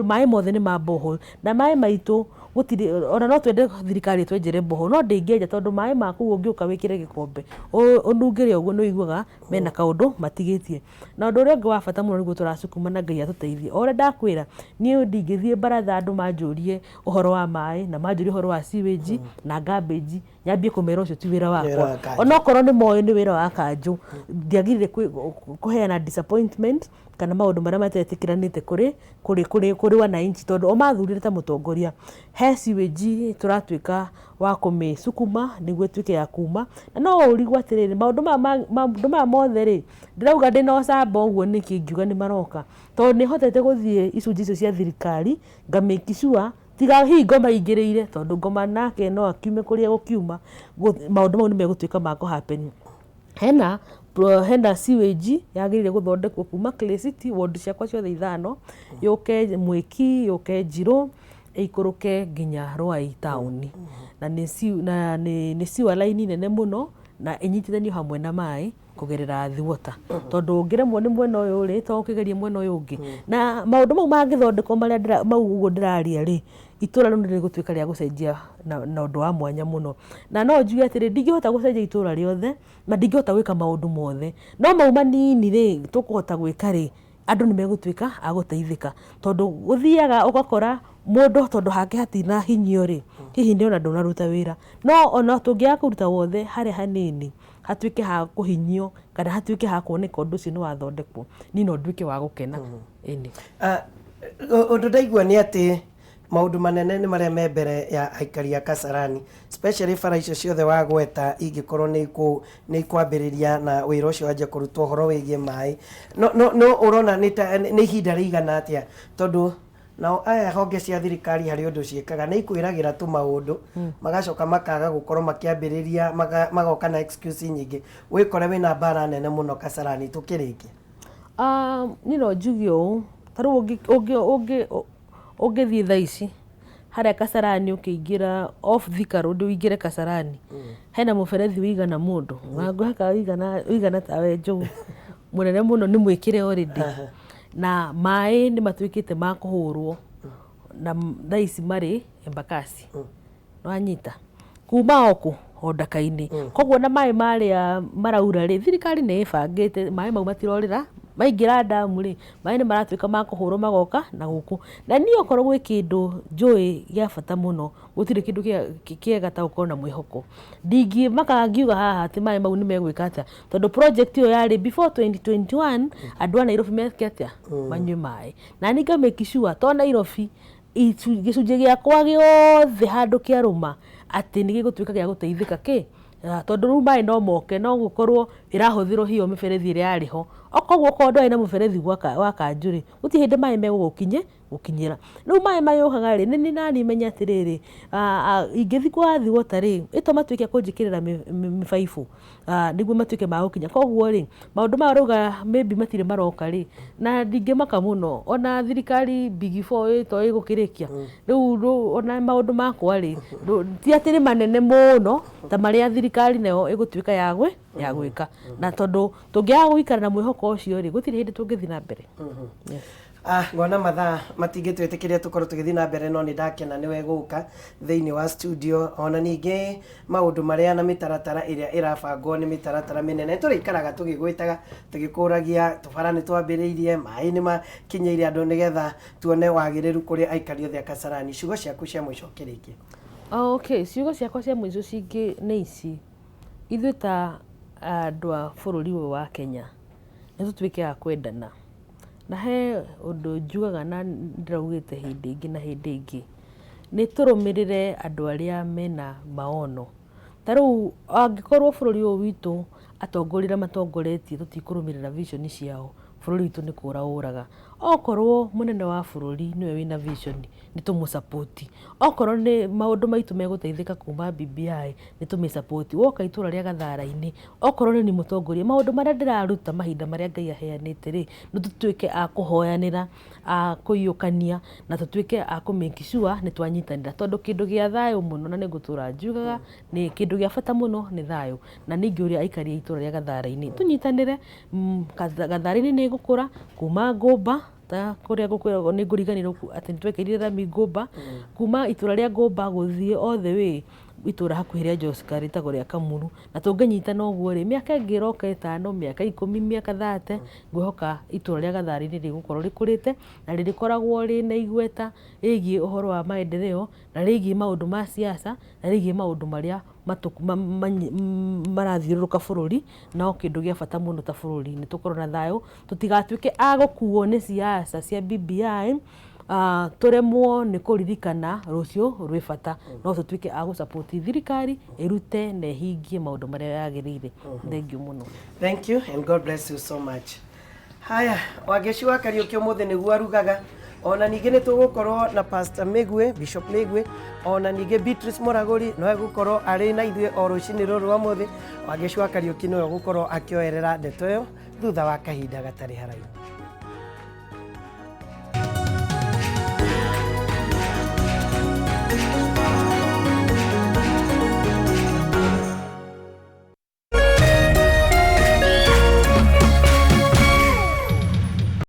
maĩ mothe nĩ ma borehole. Na maĩ maitũ gũtirĩ, ona no twende thirikari ĩtwenjere borehole, no ndĩngĩenja tondũ maĩ ma kũu ũngĩũka wĩkĩre gĩkombe ũnungĩre ũguo nĩ ũiguaga mena kaũndũ matigĩtie. Na ũndũ ũrĩa ũngĩ wa bata mũno nĩguo tũracukuma na Ngai atũteithie, o ũrĩa ndakwĩra, niĩ ndingĩthiĩ baratha andũ manjũrie ũhoro wa maĩ na manjũrie ũhoro wa sewage na garbage, nyambie kũmera ũcio ti wĩra wakwa. Onokorwo nĩ moĩ nĩ wĩra wa kanjũ, ndiagĩrĩire kũheana disappointment kana maũndũ marĩa matetĩkĩranĩte kũrĩ wananchi, tondũ o mathurire ta mũtongoria. He sewage tũratuĩka wa kũmĩcukuma nĩguo ĩtuĩke ya kuma. Na no ũrigwo atĩrĩrĩ, maũndũ maya mothe rĩ, ndĩrauga ndĩna ũcamba ũguo nĩkĩ ngiuga nĩ maroka? Tondũ nĩ hotete gũthiĩ icunjĩ icio cia thirikari nga make sure tiga hihi ngoma ingĩrĩire, tondũ ngoma nake no akiume kũrĩa egũkiuma, maũndũ mau nĩ megũtuĩka ma kũ happen. Hena sewage yagĩrĩire gũthondekwo kuma Clay City, ward ciakwa ciothe ithano, yũke Mwĩki, yũke Njirũ, ĩikũrũke nginya Rwai taũni. Na nĩ sewer line nene mũno na ĩnyitithanio hamwe na maĩ kũgerera Athi Water. Tondũ ũngĩremwo nĩ mwena ũyũ rĩ, to ũkĩgerie mwena ũyũ ũngĩ. Na maũndũ mau mangĩthondekwo marĩa mau ũguo ndĩraria rĩ, itũra rĩu nĩ rĩgũtuĩka rĩa gũcenjia na ũndũ wa mwanya mũno. Na no njuge atĩrĩ, ndingĩhota gũcenjia itũra rĩothe na ndingĩhota gwĩka maũndũ mothe, no mau manini rĩ, tũkũhota gwĩka rĩ, andũ nĩ megũtuĩka a gũteithĩka. Tondũ ũthiaga ũgakora mũndũ tondũ hake hatinahinyio rĩ, hihi nĩ ona ndũnaruta wĩra. No ona tũngĩaga kũruta wothe, harĩa hanini hatuĩke ha kũhinyio kana hatuĩke ha kuoneka ũndũ ũcio nĩ wathondekwo, niĩ no nduĩke wa gũkena. Ĩni. Ũndũ ndaigua nĩ atĩ maũndũ manene nĩ marĩa me mbere ya aikari a Kasarani, especially bara icio ciothe wagweta ingĩkorwo nĩ ikwambĩrĩria na wĩra ũcio wanjia kũrutwo ũhoro wĩgiĩ maĩ. No ũrona nĩ ta nĩ ihinda rĩigana atĩa, tondũ nao aya honge cia thirikari harĩ ũndũ ciĩkaga, nĩ ikwĩragĩra tu maũndũ magacoka makaga gũkorwo makĩambĩrĩria, magoka na excuse nyingĩ, wĩkore wĩna mbara nene mũno Kasarani. Tũkĩrĩkia, Niĩ no njuge ũũ, ta rĩu ũngĩthiĩ thaa ici Harĩa Kasarani ũkĩingĩra off Thika Road ũingĩre Kasarani, hena mũberethi wĩigana mũndũ wangũhaka wĩigana wĩigana tawe Njogu, mũnene mũno, nĩ mwĩkĩre already, na maĩ nĩ matuĩkĩte ma kũhũrwo na thaa ici marĩ Embakasi. Nĩwanyita kuma o kũ o ndaka-inĩ. Koguo na maĩ marĩa maraura rĩ, thirikari nĩ ĩbangĩte maĩ mau matirorĩra, maingĩra ndamu rĩ, maĩ nĩ maratuĩka ma kũhũrwo magoka na gũkũ. Na niĩ okorwo gwĩ kĩndũ njũĩ gĩa bata mũno, gũtirĩ kĩndũ kĩega ta gũkorwo na mwĩhoko. Ndingĩmaka ngiuga haha atĩ maĩ mau nĩ megwĩka atĩa, tondũ project ĩyo yarĩ before 2021 andũ a Nairobi meke atĩa, manyue maĩ. Na niĩ nga make sure to Nairobi, gĩcunjĩ gĩakwa gĩothe handũ kĩarũma atĩ nĩ gĩgũtuĩka gĩa gũteithĩka kĩ tondũ rĩu maĩ no moke, no gũkorwo ĩrahũthĩrwo hiyo mĩberethi ĩrĩa yarĩ ho. Koguo okorwo ndwarĩ na mũberethi wa kanjũ rĩ, gũtirĩ hĩndĩ maĩ megũgũkinyĩra. Rĩu maĩ magĩũkaga rĩ, nĩ nani menye atĩrĩrĩ, ingĩthiĩ kwa Athi Water rĩ, ĩto matuĩke a kũnjĩkĩrĩra mĩbaibũ nĩguo matuĩke ma gũkinya. Koguo rĩ, maũndũ maya ũrauga maybe matirĩ maroka rĩ, na ndingĩmaka mũno, ona thirikari big four ĩ to ĩgũkĩrĩkia. Rĩu ona maũndũ makwa rĩ, ti atĩ nĩ manene mũno ta marĩa thirikari nayo ĩgũtuĩka ya gwĩka. Na tondũ tũngĩaga gũikara na mwĩhoko ũcio rĩ, gũtirĩ hĩndĩ tũngĩthiĩ na mbere. Yes. Ah, ngona mathaa matingĩtwĩtĩkĩria tũkorwo tũgĩthiĩ na mbere, no nĩ ndakena nĩwe gũka thĩinĩ wa studio. Ona ningĩ maũndũ marĩa na mĩtaratara ĩrĩa ĩrabangwo nĩ mĩtaratara mĩnene, tũrĩikaraga tũgĩgwĩtaga tũgĩkũragia tũbara nĩ twambĩrĩirie, maĩ nĩ makinyĩire andũ, nĩgetha tuone wagĩrĩru kũrĩ aikari othe a Kasarani. Ciugo ciaku cia mũico ũkĩrĩkia. Okay, ciugo ciakwa cia mũico cingĩ nĩ ici: ithuĩ ta andũ a bũrũri ũyũ wa Kenya nĩ tũtuĩke a kwendana. Na he ũndũ njugaga na ndĩraugĩte hĩndĩ ĩngĩ na hĩndĩ ĩngĩ, nĩ tũrũmĩrĩre andũ arĩa mena maono. Ta rĩu angĩkorwo bũrũri ũyũ witũ atongoria arĩa matongoretie tũtikũrũmĩrĩra vision ciao, bũrũri witũ nĩ kũra ũraga. Okorwo mũnene wa bũrũri nĩwe wĩna vision, nĩ tũmũ support. Okorwo nĩ maũndũ maitũ megũteithĩka kuma BBI, nĩ tũmĩ support. Woka itũra rĩa Gathara-inĩ, okorwo nĩ niĩ mũtongoria, maũndũ marĩa ndĩraruta mahinda marĩa Ngai aheanĩte rĩ, nĩ tũtuĩke a kũhoyanĩra, a kũiyũkania, na tũtuĩke a kũ make sure nĩ twanyitanĩra, tondũ kĩndũ gĩa thayũ mũno, na nĩ ngũtũra njugaga nĩ kĩndũ gĩa bata mũno nĩ thayũ. Na nĩ ingĩũria aikari a itũra rĩa Gathara-inĩ tũnyitanĩre. Gathara-inĩ nĩ ĩgũkũra kuma Ngũmba, ta kũrĩa ngũkwĩra nĩ ngũriganĩrwo atĩ nĩ twekĩrire rami Ngũmba, kuma itũra rĩa Ngũmba gũthiĩ all the way itũra hakuhĩ rĩa Joska rĩtagwo rĩa Kamuru. Na tũngĩnyitana ũguo rĩ, mĩaka ĩngĩ ĩroka 5, mĩaka 10, mĩaka 30, ngwĩhoka itũra rĩa Gathara-inĩ rĩgũkorwo rĩkũrĩte na rĩrĩkoragwo rĩna igweta rĩgiĩ ũhoro wa maendeleo, na rĩgiĩ maũndũ ma siasa, na rĩgiĩ maũndũ marĩa marathiũrũrũka bũrũri. No kĩndũ gĩa bata mũno ta bũrũri nĩ tũkorwo na thayũ, tũtigatuĩke a gũkuo nĩ siasa cia BBI, tũremwo nĩ kũririkana rũciũ rwĩ bata, no tũtuĩke a gũ support thirikari ĩrute na ĩhingie maũndũ marĩa yagĩrĩire. Thank you mũno. Thank you and God bless you so much. Haya, Wangeci wa Kariũki ũmũthĩ nĩguo arugaga. Ona ningĩ nĩ tũgũkorwo na Pastor Mĩgwe, Bishop Mĩgwe, ona ningĩ Beatrice Mũragũri no egũkorwo arĩ na ithuĩ o rũcinĩ rũrũ rwa ũmũthĩ. Wangeci wa Kariũki nĩwe ũgũkorwo akĩoerera ndeto ĩyo thutha wa kahinda gatarĩ haraihu.